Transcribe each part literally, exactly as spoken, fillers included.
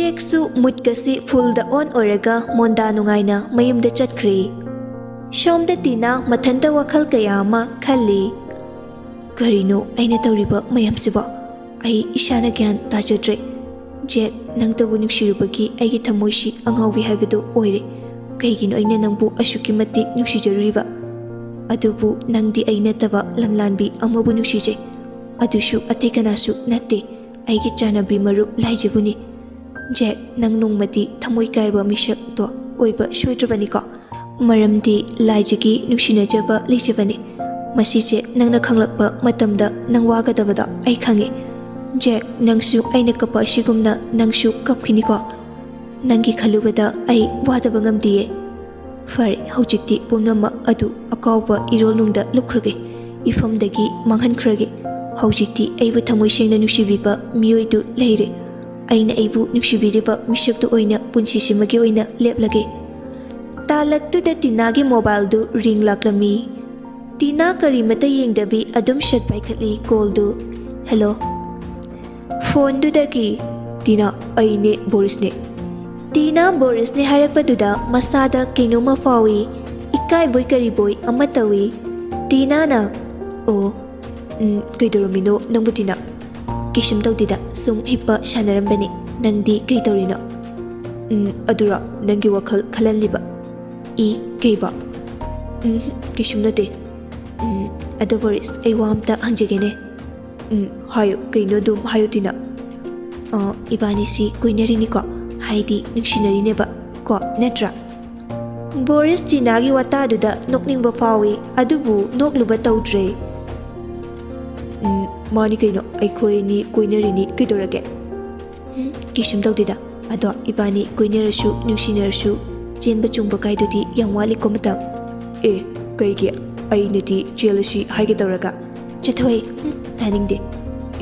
ꯖꯦꯛꯁꯨ ꯃꯨꯠꯀꯁꯤ ꯐꯨꯜꯗ ꯑꯣꯟ ꯑꯣꯏꯔꯒ ꯃꯣꯟꯗꯥ ꯅꯨꯡꯉꯥꯏꯅ ꯃꯌꯨꯝꯗ ꯆꯠꯈ꯭ꯔꯦ꯫ ꯁꯣꯝꯗ ꯇꯤꯅꯥ ꯃꯊꯟꯇ ꯋꯥꯈꯜ ꯀꯌꯥ ꯑꯃ ꯈꯜꯂꯤ꯫ "ꯀꯔꯤꯅꯣ ꯑꯩꯅ ꯇꯧꯔꯤꯕ ꯃꯌꯥꯝꯁꯤꯕꯣ? ꯑꯩ ꯏꯁꯥꯅ ꯒ꯭ꯌꯥꯟ ꯇꯥꯖꯗ꯭ꯔꯦ꯫ ꯖꯦꯛ, ꯅꯪꯇꯕꯨ ꯅꯨꯡꯁꯤꯔꯨꯕꯒꯤ ꯑꯩꯒꯤ ꯊꯃꯣꯏꯁꯤ ꯑꯉꯥꯎꯕꯤ ꯍꯥꯏꯕꯗꯨ ꯑꯣꯏꯔꯦ꯫ ꯀꯩꯒꯤꯅꯣ ꯑꯩꯅ ꯅꯪꯕꯨ ꯑꯁꯨꯛꯀꯤ ꯃꯇꯤꯛ ꯅꯨꯡꯁꯤꯖꯔꯨꯔꯤꯕ? ꯑꯗꯨꯕꯨ ꯅꯪꯗꯤ ꯑꯩ ꯅꯠꯇꯕ ꯂꯝꯂꯥꯟꯕꯤ ꯑꯃꯕꯨ ꯅꯨꯡꯁꯤꯖꯩ꯫ ꯑꯗꯨꯁꯨ ꯑꯇꯩ ꯀꯅꯥꯁꯨ ꯅꯠꯇꯦ, ꯑꯩꯒꯤ ꯆꯥꯟꯅꯕꯤ ꯃꯔꯨꯞ ꯂꯥꯏꯖꯕꯨꯅꯤ꯫ ꯖꯦꯛ, ꯅꯪ ꯅꯣꯡꯃꯗꯤ ꯊꯃꯣꯏ ꯀꯥꯏꯔꯕ ꯃꯤꯁꯛꯇꯣ ꯑꯣꯏꯕ ꯁꯣꯏꯗ꯭ꯔꯕꯅꯤꯀꯣ꯫ ꯃꯔꯝꯗꯤ ꯂꯥꯏꯖꯒꯤ ꯅꯨꯡꯁꯤꯅꯖꯕ ꯂꯩꯖꯕꯅꯤ꯫ ꯃꯁꯤꯁꯦ ꯅꯪꯅ ꯈꯪꯂꯛꯄ ꯃꯇꯝꯗ ꯅꯪ ꯋꯥꯒꯗꯕꯗꯣ ꯑꯩ ꯈꯪꯉꯤ꯫ ꯖꯦꯛ, ꯅꯪꯁꯨ ꯑꯩꯅ ꯀꯞꯄ ꯑꯁꯤꯒꯨꯝꯅ ꯅꯪꯁꯨ ꯀꯞꯈꯤꯅꯤꯀꯣ꯫ ꯅꯪꯒꯤ ꯈꯜꯂꯨꯕꯗ ꯑꯩ ꯋꯥꯗꯕ ꯉꯝꯗꯤꯌꯦ꯫ ꯐꯔꯦ, ꯍꯧꯖꯤꯛꯇꯤ ꯄꯨꯝꯅꯃꯛ ꯑꯗꯨ ꯑꯀꯥꯎꯕ ꯏꯔꯣꯜꯅꯨꯡꯗ ꯂꯨꯞꯈ꯭ꯔꯒꯦ, ꯏꯐꯝꯗꯒꯤ ꯃꯥꯡꯍꯟꯈ꯭ꯔꯒꯦ꯫ ꯍꯧꯖꯤꯛꯇꯤ ꯑꯩꯕꯨ ꯊꯃꯣꯏ ꯁꯦꯡꯅ ꯅꯨꯡꯁꯤꯕꯤꯕ ꯃꯤꯑꯣꯏꯗꯨ ꯂꯩꯔꯦ꯫ ꯑꯩꯅ ꯑꯩꯕꯨ ꯅꯨꯡꯁꯤꯕꯤꯔꯤꯕ ꯃꯤꯁꯛꯇꯨ ꯑꯣꯏꯅ ꯄꯨꯟꯁꯤꯁꯤꯃꯒꯤ ꯑꯣꯏꯅ ꯂꯦꯞꯂꯒꯦ꯫ ꯇꯥꯂꯛꯇꯨꯗ ꯇꯤꯅꯥꯒꯤ ꯃꯣꯕꯥꯏꯜꯗꯨ ꯔꯤꯡ ꯂꯥꯛꯂꯝꯃꯤ꯫ ꯇꯤꯅꯥ ꯀꯔꯤꯃꯇ ꯌꯦꯡꯗꯕꯤ ꯑꯗꯨꯝ ꯁꯠ ꯄꯥꯏꯈꯠꯂꯤ ꯀꯣꯜꯗꯨ꯫ "ꯍꯦꯜꯂꯣ?" ꯐꯣꯟꯗꯨꯗꯒꯤ, "ꯇꯤꯅꯥ, ꯑꯩꯅꯦ, ꯕꯣꯔꯤꯁꯅꯦ꯫" ꯇꯤꯅꯥ ꯕꯣꯔꯤꯁꯅꯦ ꯍꯥꯏꯔꯛꯄꯗꯨꯗ ꯃꯁꯥꯗ ꯀꯩꯅꯣꯝꯃ ꯐꯥꯎꯏ꯫ ꯏꯀꯥꯏꯕꯣꯏ ꯀꯔꯤꯕꯣꯏ ꯑꯃ ꯇꯧꯏ꯫ ꯇꯤꯅꯥꯅ, "ꯑꯣ, ꯎꯝ, ꯀꯩꯗꯧꯔꯝꯃꯤꯅꯣ ꯅꯪꯕꯨ, ꯇꯤꯅꯥ?" "ꯀꯩꯁꯨꯝ ꯇꯧꯗꯦꯗ, ꯁꯨꯝ ꯍꯤꯞꯄ ꯁꯥꯟꯅꯔꯝꯕꯅꯦ꯫ ꯅꯪꯗꯤ ꯀꯩ ꯇꯧꯔꯤꯅꯣ?" "ꯎꯝ, ꯑꯗꯨꯔꯣ, ꯅꯪꯒꯤ ꯋꯥꯈꯜ ꯈꯜꯍꯜꯂꯤꯕ꯫" "ꯏ, ꯀꯩꯕ?" "ꯎꯝ, ꯀꯩꯁꯨꯝ ꯅꯠꯇꯦ꯫" "ꯎꯝ, ꯑꯗꯣ ꯕꯣꯔꯤꯁ, ꯑꯩ ꯋꯥ ꯑꯝꯇ ꯍꯪꯖꯒꯦꯅꯦ꯫" "ꯎꯝ, ꯍꯥꯏꯌꯨ, ꯀꯩꯅꯣ ꯑꯗꯨꯝ ꯍꯥꯏꯌꯨ, ꯇꯤꯅꯥ꯫" "ꯑ, ꯏꯕꯥꯅꯤꯁꯤ ꯀꯣꯏꯅꯔꯤꯅꯤꯀꯣ, ꯍꯥꯏꯗꯤ ꯅꯨꯡꯁꯤꯅꯔꯤꯅꯦꯕ, ꯀꯣ, ꯅꯠꯇ꯭ꯔꯥ?" ꯕꯣꯔꯤꯁ ꯇꯤꯅꯥꯒꯤ ꯋꯥꯇꯥꯗꯨꯗ ꯅꯣꯛꯅꯤꯡꯕ ꯐꯥꯎꯏ, ꯑꯗꯨꯕꯨ ꯅꯣꯛꯂꯨꯕ ꯇꯧꯗ꯭ꯔꯦ꯫ "ꯎꯝ, ꯃꯥꯅꯤ ꯀꯩꯅꯣ, ꯑꯩꯈꯣꯏ ꯑꯅꯤ ꯀꯣꯏꯅꯔꯤꯅꯤ, ꯀꯩꯗꯧꯔꯒꯦ?" "ꯎꯝ, ꯀꯩꯁꯨꯝ ꯇꯧꯗꯦꯗ꯫ ꯑꯗꯣ ꯏꯕꯥꯅꯤ ꯀꯣꯏꯅꯔꯁꯨ, ꯅꯨꯡꯁꯤꯅꯔꯁꯨ, ꯆꯦꯟꯕ ꯆꯣꯡꯕ ꯀꯥꯏꯗꯨꯗꯤ ꯌꯥꯝ ꯋꯥꯠꯂꯤꯀꯣ ꯃꯇꯝ꯫" "ꯑꯦ, ꯀꯩꯒꯤ? ꯑꯩꯅꯗꯤ ꯆꯦꯜꯂꯁꯤ ꯍꯥꯏꯒꯦ ꯇꯧꯔꯒ꯫" "ꯆꯠꯊꯣꯏ, ꯎꯝ, ꯇꯥꯅꯤꯡꯗꯦ꯫"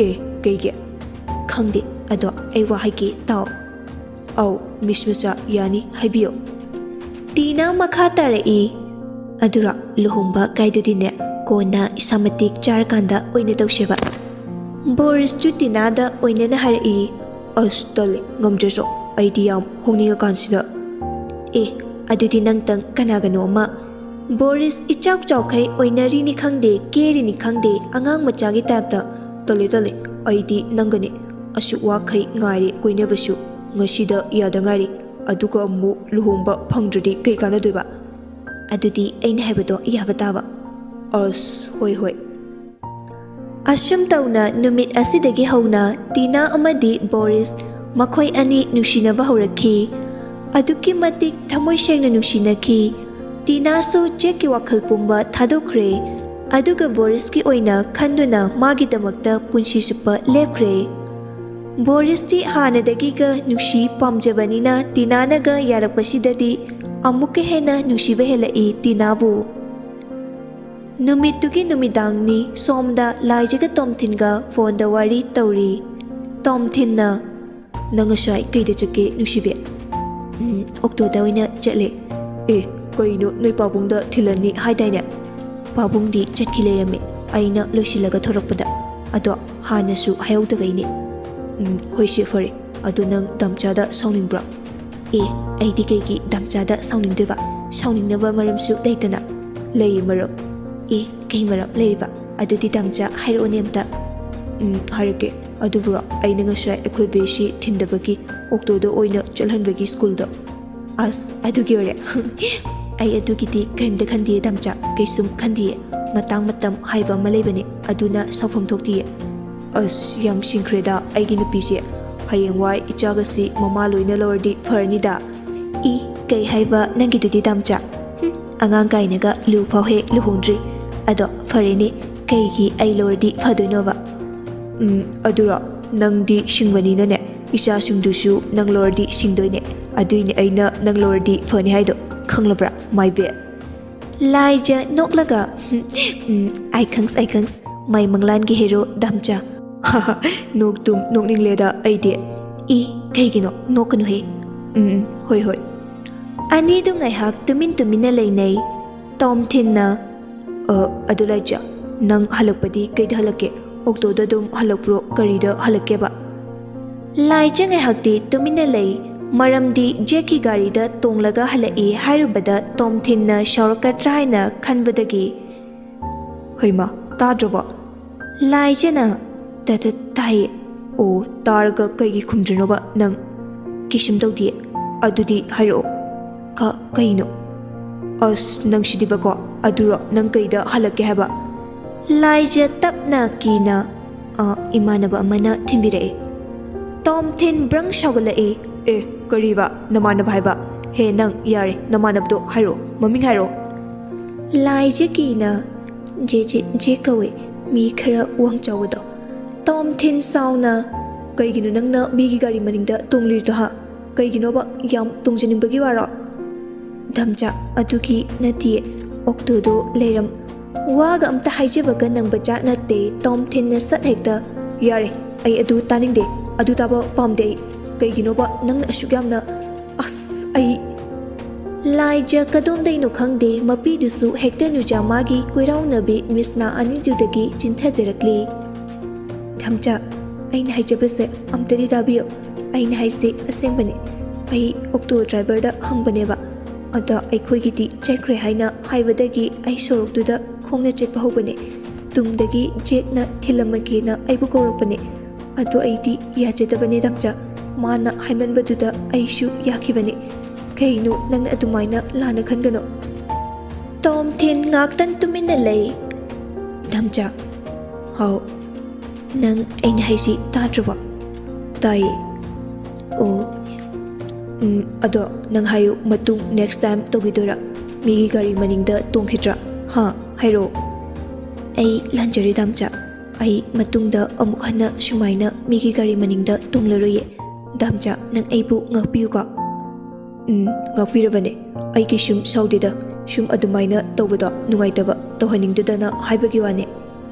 "ꯑꯦ, ꯀꯩꯒꯤ?" "ꯈꯪꯗꯦ, ꯑꯗꯣ ꯑꯩ ꯋꯥ ꯍꯥꯏꯒꯦ ꯇꯥꯎ꯫" "ꯑꯧ, ꯃꯤꯁ ꯃꯆꯥ, ꯌꯥꯅꯤ, ꯍꯥꯏꯕꯤꯌꯨ꯫" ꯇꯤꯅꯥ ꯃꯈꯥ ꯇꯥꯔꯛꯏ, "ꯑꯗꯨꯔꯣ, ꯂꯨꯍꯣꯡꯕ ꯀꯥꯏꯗꯨꯗꯤꯅꯦ, ꯀꯣꯟꯅ ꯏꯁꯥ ꯃꯇꯤꯛ ꯆꯥꯔꯀꯥꯟꯗ ꯑꯣꯏꯅ ꯇꯧꯁꯦꯕ꯫" ꯕꯣꯔꯤꯁꯁꯨ ꯇꯤꯅꯥꯗ ꯑꯣꯏꯅꯅ ꯍꯥꯏꯔꯛꯏ, ꯑꯁ, ꯇꯜꯂꯦ, ꯉꯝꯗ꯭ꯔꯦ ꯆꯣ, ꯑꯩꯗꯤ ꯌꯥꯝ ꯍꯣꯡꯅꯤꯡꯉꯀꯥꯟꯁꯤꯗ꯫ ꯑꯦ, ꯑꯗꯨꯗꯤ ꯅꯪꯇꯪ ꯀꯅꯥꯒꯅꯣ ꯑꯃ꯫ ꯕꯣꯔꯤꯁ ꯏꯆꯥꯎ ꯆꯥꯎꯈꯩ ꯑꯣꯏꯅꯔꯤꯅꯤ ꯈꯪꯗꯦ, ꯀꯦꯔꯤꯅꯤ ꯈꯪꯗꯦ, ꯑꯉꯥꯡ ꯃꯆꯥꯒꯤ ꯇꯥꯏꯞꯇ꯫ ꯇꯜꯂꯦ, ꯇꯜꯂꯦ, ꯑꯩꯗꯤ ꯅꯪꯒꯅꯦ꯫ ꯑꯁꯨꯛ ꯋꯥꯈꯩ ꯉꯥꯏꯔꯦ ꯀꯣꯏꯅꯕꯁꯨ, ꯉꯁꯤꯗ ꯌꯥꯗ ꯉꯥꯏꯔꯤ꯫ ꯑꯗꯨꯒ ꯑꯃꯨꯛ ꯂꯨꯍꯣꯡꯕ ꯐꯪꯗ꯭ꯔꯗꯤ ꯀꯩ ꯀꯥꯟꯅꯗꯣꯏꯕ? ꯑꯗꯨꯗꯤ ꯑꯩꯅ ꯍꯥꯏꯕꯗꯣ ꯌꯥꯕ ꯇꯥꯕ꯫ ꯑꯁ, ꯍꯣꯏ, ꯍꯣꯏ꯫ ꯑꯁꯨꯝ ꯇꯧꯅ ꯅꯨꯃꯤꯠ ꯑꯁꯤꯗꯒꯤ ꯍꯧꯅ ꯇꯤꯅꯥ ꯑꯃꯗꯤ ꯕꯣꯔꯤꯁ ꯃꯈꯣꯏ ꯑꯅꯤ ꯅꯨꯡꯁꯤꯅꯕ ꯍꯧꯔꯛꯈꯤ꯫ ꯑꯗꯨꯛꯀꯤ ꯃꯇꯤꯛ ꯊꯃꯣꯏ ꯁꯦꯡꯅ ꯅꯨꯡꯁꯤꯅꯈꯤ꯫ ꯇꯤꯅꯥꯁꯨ ꯖꯦꯛꯀꯤ ꯋꯥꯈꯜ ꯄꯨꯝꯕ ꯊꯥꯗꯣꯛꯈ꯭ꯔꯦ꯫ ꯑꯗꯨꯒ ꯕꯣꯔꯤꯁꯀꯤ ꯑꯣꯏꯅ ꯈꯟꯗꯨꯅ ꯃꯥꯒꯤꯗꯃꯛꯇ ꯄꯨꯟꯁꯤ ꯆꯨꯞꯄ ꯂꯦꯞꯈ꯭ꯔꯦ꯫ ꯕꯣꯔꯤꯁꯇꯤ ꯍꯥꯟꯅꯗꯒꯤꯒ ꯅꯨꯡꯁꯤ ꯄꯥꯝꯖꯕꯅꯤꯅ ꯇꯤꯅꯥꯅꯒ ꯌꯥꯔꯛꯄꯁꯤꯗꯗꯤ ꯑꯃꯨꯛꯀ ꯍꯦꯟꯅ ꯅꯨꯡꯁꯤꯕ ꯍꯦꯜꯂꯛꯏ ꯇꯤꯅꯥꯕꯨ꯫ ꯅꯨꯃꯤꯠꯇꯨꯒꯤ ꯅꯨꯃꯤꯗꯥꯡꯅꯤ꯫ ꯁꯣꯝꯗ ꯂꯥꯏꯖꯒ ꯇꯣꯝꯊꯤꯟꯒ ꯐꯣꯟꯗ ꯋꯥꯔꯤ ꯇꯧꯔꯤ꯫ ꯇꯣꯝꯊꯤꯟꯅ, "ꯅꯪ ꯉꯁꯥꯏ ꯀꯩꯗ ꯆꯠꯀꯦ, ꯅꯨꯡꯁꯤꯕꯤ?" "ꯎꯝ, ꯑꯣꯛꯇꯣꯗ ꯑꯣꯏꯅ ꯆꯠꯂꯦ꯫" "ꯑꯦ, ꯀꯩꯅꯣ, ꯅꯣꯏ ꯄꯥꯕꯨꯡꯗ ꯊꯤꯜꯂꯅꯤ ꯍꯥꯏꯗꯥꯏꯅꯦ?" "ꯄꯥꯕꯨꯡꯗꯤ ꯆꯠꯈꯤ ꯂꯩꯔꯝꯃꯦ, ꯑꯩꯅ ꯂꯣꯏꯁꯤꯜꯂꯒ ꯊꯣꯛꯂꯛꯄꯗ꯫ ꯑꯗꯣ ꯍꯥꯟꯅꯁꯨ ꯍꯥꯏꯍꯧꯗꯕꯩꯅꯦ꯫" "ꯎꯝ, ꯍꯣꯏꯁꯦ, ꯐꯔꯦ꯫ ꯑꯗꯣ ꯅꯪ ꯗꯥꯝꯆꯥꯗ ꯁꯥꯎꯅꯤꯡꯕ꯭ꯔꯣ?" "ꯑꯦ, ꯑꯩꯗꯤ ꯀꯩꯒꯤ ꯗꯥꯝꯆꯥꯗ ꯁꯥꯎꯅꯤꯡꯗꯣꯏꯕ? ꯁꯥꯎꯅꯤꯡꯅꯕ ꯃꯔꯝꯁꯨ ꯂꯩꯇꯅ꯫" "ꯂꯩꯌꯦ ꯃꯔꯝ꯫" "ꯑꯦ, ꯀꯩ ꯃꯔꯝ ꯂꯩꯔꯤꯕ? ꯑꯗꯨꯗꯤ ꯗꯥꯝꯆꯥ ꯍꯥꯏꯔꯛꯑꯣꯅꯦ ꯑꯝꯇ꯫" "ꯎꯝ, ꯍꯥꯏꯔꯛꯀꯦ꯫ ꯑꯗꯨꯕꯨꯔꯣ, ꯑꯩꯅ ꯉꯁꯥꯏ ꯑꯩꯈꯣꯏ ꯕꯦꯁꯤ ꯊꯤꯟꯗꯕꯒꯤ ꯑꯣꯛꯇꯣꯗ ꯑꯣꯏꯅ ꯆꯠꯍꯟꯕꯒꯤ ꯁ꯭ꯀꯨꯜꯗ꯫" "ꯑꯁ, ꯑꯗꯨꯒꯤ ꯑꯣꯏꯔꯦ꯫" "ꯑꯩ ꯑꯗꯨꯒꯤꯗꯤ ꯀꯔꯤꯝꯇ ꯈꯟꯗꯤꯌꯦ ꯗꯥꯝꯆꯥ, ꯀꯩꯁꯨꯝ ꯈꯟꯗꯤꯌꯦ꯫ ꯃꯇꯥꯡ ꯃꯇꯝ ꯍꯥꯏꯕ ꯑꯃ ꯂꯩꯕꯅꯦ, ꯑꯗꯨꯅ ꯁꯥꯎꯐꯝ ꯊꯣꯛꯇꯤꯌꯦ꯫" "ꯑꯁ, ꯌꯥꯝ ꯁꯤꯡꯈ꯭ꯔꯦꯗ ꯑꯩꯒꯤ ꯅꯨꯄꯤꯁꯦ꯫ ꯍꯌꯦꯡꯋꯥꯏ ꯏꯆꯥꯒꯁꯤ ꯃꯃꯥ ꯂꯣꯏꯅ ꯂꯧꯔꯗꯤ ꯐꯔꯅꯤꯗ꯫" "ꯏ, ꯀꯩ ꯍꯥꯏꯕ ꯅꯪꯒꯤꯗꯨꯗꯤ ꯗꯥꯝꯆꯥ? ꯍꯨꯝ, ꯑꯉꯥꯡ ꯀꯥꯏꯅꯒ ꯂꯨ ꯐꯥꯎ ꯍꯦꯛ ꯂꯨꯍꯣꯡꯗ꯭ꯔꯤ꯫ ꯑꯗꯣ ꯐꯔꯦꯅꯦ, ꯀꯩꯒꯤ ꯑꯩ ꯂꯧꯔꯗꯤ ꯐꯗꯣꯏꯅꯣꯕ?" "ꯎꯝ, ꯑꯗꯨꯔꯣ, ꯅꯪꯗꯤ ꯁꯤꯡꯕꯅꯤꯅꯅꯦ, ꯏꯆꯥꯁꯤꯡꯗꯨꯁꯨ ꯅꯪ ꯂꯧꯔꯗꯤ ꯁꯤꯡꯗꯣꯏꯅꯦ꯫ ꯑꯗꯨꯏꯅꯦ ꯑꯩꯅ ꯅꯪ ꯂꯧꯔꯗꯤ ꯐꯅꯤ ꯍꯥꯏꯗꯣ, ꯈꯪꯂꯕ꯭ꯔꯥ, ꯃꯥꯏꯕꯤ?" ꯂꯥꯏꯖ ꯅꯣꯛꯂꯒ, "ꯎꯝ, "ꯑꯩ ꯈꯪꯁ, ꯑꯩ ꯈꯪꯁ, ꯃꯥꯏ ꯃꯪꯂꯥꯟꯒꯤ ꯍꯦꯔꯣ ꯗꯥꯝꯆꯥ꯫" "ꯅꯣꯛꯇꯨꯝ ꯅꯣꯛꯅꯤꯡꯂꯦꯗ ꯑꯩꯗꯤ꯫" "ꯏ, ꯀꯩꯒꯤꯅꯣ? ꯅꯣꯛꯀꯅꯨꯍꯦ꯫" "ꯎꯝ, ꯎꯝ, ꯍꯣꯏ, ꯍꯣꯏ꯫" ꯑꯅꯤꯗꯨ ꯉꯥꯏꯍꯥꯛ ꯇꯨꯃꯤꯟ ꯇꯨꯃꯤꯟꯅ ꯂꯩꯅꯩ꯫ ꯇꯣꯝꯊꯤꯟꯅ, "ꯑ, ꯑꯗꯨ ꯂꯥꯏꯖ, ꯅꯪ ꯍꯜꯂꯛꯄꯗꯤ ꯀꯩꯗ ꯍꯜꯂꯛꯀꯦ? ꯑꯣꯛꯇꯣꯗ ꯑꯗꯨꯝ ꯍꯜꯂꯛꯄ꯭ꯔꯣ, ꯀꯔꯤꯗ ꯍꯜꯂꯛꯀꯦꯕ?" ꯂꯥꯏꯖ ꯉꯥꯏꯍꯥꯛꯇꯤ ꯇꯨꯃꯤꯟꯅ ꯂꯩ꯫ ꯃꯔꯝꯗꯤ ꯖꯦꯛꯀꯤ ꯒꯥꯔꯤꯗ ꯇꯣꯡꯂꯒ ꯍꯜꯂꯛꯏ ꯍꯥꯏꯔꯨꯕꯗ ꯇꯣꯝꯊꯤꯟꯅ ꯁꯥꯎꯔꯛꯀꯗ꯭ꯔꯥ ꯍꯥꯏꯅ ꯈꯟꯕꯗꯒꯤ, "ꯍꯩꯃꯥ, ꯇꯥꯗ꯭ꯔꯕꯣ?" ꯂꯥꯏꯖꯅ, "ꯇ-, ꯇ-, ꯇꯥꯏꯌꯦ꯫" "ꯑꯣ, ꯇꯥꯔꯒ ꯀꯩꯒꯤ ꯈꯨꯝꯗ꯭ꯔꯤꯅꯣꯕ ꯅꯪ?" "ꯀꯩꯁꯨꯝ ꯇꯧꯗꯤꯌꯦ꯫" "ꯑꯗꯨꯗꯤ ꯍꯥꯏꯔꯛꯑꯣ, ꯀ-, ꯀꯩꯅꯣ?" "ꯑꯁ, ꯅꯪꯁꯤꯗꯤꯕꯀꯣ, ꯑꯗꯨꯔꯣ ꯅꯪ ꯀꯩꯗ ꯍꯜꯂꯛꯀꯦ ꯍꯥꯏꯕ?" ꯂꯥꯏꯖ ꯇꯞꯅ ꯀꯤꯅ, "ꯑ, ꯏꯃꯥꯟꯅꯕ ꯑꯃꯅ ꯊꯤꯟꯕꯤꯔꯛꯑꯦ꯫" ꯇꯣꯝꯊꯤꯟ ꯕ꯭ꯔꯪ ꯁꯥꯎꯒꯠꯂꯛꯏ꯫ "ꯑꯦ, ꯀꯔꯤꯕ? ꯅꯃꯥꯟꯅꯕ ꯍꯥꯏꯕ? ꯍꯦ ꯅꯪ, ꯌꯥꯔꯦ, ꯅꯃꯥꯟꯅꯕꯗꯣ ꯍꯥꯏꯔꯛꯑꯣ, ꯃꯃꯤꯡ ꯍꯥꯏꯔꯛꯑꯣ꯫" ꯂꯥꯏꯖ ꯀꯤꯅ, "ꯖꯦ, ꯖꯦ, ꯖꯦ ꯀꯧꯋꯦ, ꯃꯤ ꯈꯔ ꯋꯥꯡ ꯆꯥꯎꯕꯗꯣ꯫" ꯇꯣꯝꯊꯤꯟ ꯁꯥꯎꯅ, "ꯀꯩꯒꯤꯅꯣ ꯅꯪꯅ ꯃꯤꯒꯤ ꯒꯥꯔꯤ ꯃꯅꯤꯡꯗ ꯇꯣꯡꯂꯤꯗꯣ, ꯍꯥ? ꯀꯩꯒꯤꯅꯣꯕ? ꯌꯥꯝ ꯇꯣꯡꯖꯅꯤꯡꯕꯒꯤ ꯋꯥꯔꯣ?" "ꯙꯝꯆꯥ, ꯑꯗꯨꯒꯤ ꯅꯠꯇꯤꯌꯦ, ꯑꯣꯛꯇꯣꯗꯣ ꯂꯩꯔꯝ-" ꯋꯥꯒ ꯑꯝꯇ ꯍꯥꯏꯖꯕꯒ ꯅꯪꯕ ꯖꯥꯠ ꯅꯠꯇꯦ꯫ ꯇꯣꯝꯊꯤꯟꯅ ꯁꯠ ꯍꯦꯛꯇ, "ꯌꯥꯔꯦ, ꯑꯩ ꯑꯗꯨ ꯇꯥꯅꯤꯡꯗꯦ, ꯑꯗꯨ ꯇꯥꯕ ꯄꯥꯝꯗꯦ ꯑꯩ꯫ ꯀꯩꯒꯤꯅꯣꯕ ꯅꯪꯅ ꯑꯁꯨꯛ ꯌꯥꯝꯅ, ꯑꯁ, ꯑꯩ꯫" ꯂꯥꯏꯖ ꯀꯗꯣꯝꯗꯩꯅꯣ ꯈꯪꯗꯦ, ꯃꯄꯤꯗꯨꯁꯨ ꯍꯦꯛꯇ ꯅꯨꯖꯥ ꯃꯥꯒꯤ ꯀꯣꯏꯔꯥꯎꯅꯕꯤ ꯃꯤꯁꯅꯥ ꯑꯅꯤꯗꯨꯗꯒꯤ ꯆꯤꯟꯊꯖꯔꯛꯂꯤ꯫ "ꯙꯝꯆꯥ, ꯑꯩꯅ ꯍꯥꯏꯖꯕꯁꯦ ꯑꯝꯇꯗꯤ ꯇꯥꯕꯤꯌꯨ꯫ ꯑꯩꯅ ꯍꯥꯏꯁꯦ ꯑꯁꯦꯡꯕꯅꯦ꯫ ꯑꯩ ꯑꯣꯛꯇꯣ ꯗ꯭ꯔꯥꯏꯚꯔꯗ ꯍꯪꯕꯅꯦꯕ꯫ ꯑꯗ ꯑꯩꯈꯣꯏꯒꯤꯗꯤ ꯆꯠꯈ꯭ꯔꯦ ꯍꯥꯏꯅ ꯍꯥꯏꯕꯗꯒꯤ ꯑꯩ ꯁꯣꯔꯣꯛꯇꯨꯗ ꯈꯣꯡꯅ ꯆꯠꯄ ꯍꯧꯕꯅꯦ꯫ ꯇꯨꯡꯗꯒꯤ ꯖꯦꯛꯅ ꯊꯤꯜꯂꯝꯃꯒꯦꯅ ꯑꯩꯕꯨ ꯀꯧꯔꯛꯄꯅꯦ꯫ ꯑꯗꯣ ꯑꯩꯗꯤ ꯌꯥꯖꯗꯕꯅꯦ ꯙꯝꯆꯥ꯫ ꯃꯥꯅ ꯍꯥꯏꯃꯟꯕꯗꯨꯗ ꯑꯩꯁꯨ ꯌꯥꯈꯤꯕꯅꯦ꯫ ꯀꯩꯅꯣ ꯅꯪꯅ ꯑꯗꯨꯃꯥꯏꯅ ꯂꯥꯟꯅ ꯈꯟꯒꯅꯣ꯫" ꯇꯣꯝꯊꯤꯟ ꯉꯥꯛꯇꯪ ꯇꯨꯃꯤꯟꯅ ꯂꯩ꯫ "ꯙꯝꯆꯥ꯫" "ꯍꯥꯎ꯫" "ꯅꯪ ꯑꯩꯅ ꯍꯥꯏꯁꯤ ꯇꯥꯗ꯭ꯔꯕꯣ?" "ꯇꯥꯏꯌꯦ꯫" "ꯑꯣ, ꯎꯝ, ꯑꯗꯣ ꯅꯪ ꯍꯥꯏꯌꯨ, ꯃꯇꯨꯡ next time ꯇꯧꯈꯤꯗꯣꯏꯔꯥ? ꯃꯤꯒꯤ ꯒꯥꯔꯤ ꯃꯅꯤꯡꯗ ꯇꯣꯡꯈꯤꯗ꯭ꯔꯥ? ꯍꯥ? ꯍꯥꯏꯔꯛꯑꯣ꯫" "ꯑꯩ ꯂꯥꯟꯖꯔꯦ ꯙꯝꯆꯥ꯫ ꯑꯩ ꯃꯇꯨꯡꯗ ꯑꯃꯨꯛ ꯍꯟꯅ ꯁꯨꯃꯥꯏꯅ ꯃꯤꯒꯤ ꯒꯥꯔꯤ ꯃꯅꯤꯡꯗ ꯇꯣꯡꯂꯔꯣꯏꯌꯦ꯫ ꯙꯝꯆꯥ, ꯅꯪ ꯑꯩꯕꯨ ꯉꯥꯛꯄꯤꯌꯨꯀꯣ꯫" "ꯎꯝ, ꯉꯥꯛꯄꯤꯔꯕꯅꯦ꯫ ꯑꯩ ꯀꯩꯁꯨꯝ ꯁꯥꯎꯗꯦꯗ꯫ ꯁꯨꯝ ꯑꯗꯨꯃꯥꯏꯅ ꯇꯧꯕꯗꯣ ꯅꯨꯡꯉꯥꯏꯇꯕ, ꯇꯧꯍꯟꯅꯤꯡꯗꯗꯅ ꯍꯥꯏꯕꯒꯤ ꯋꯥꯅꯦ꯫"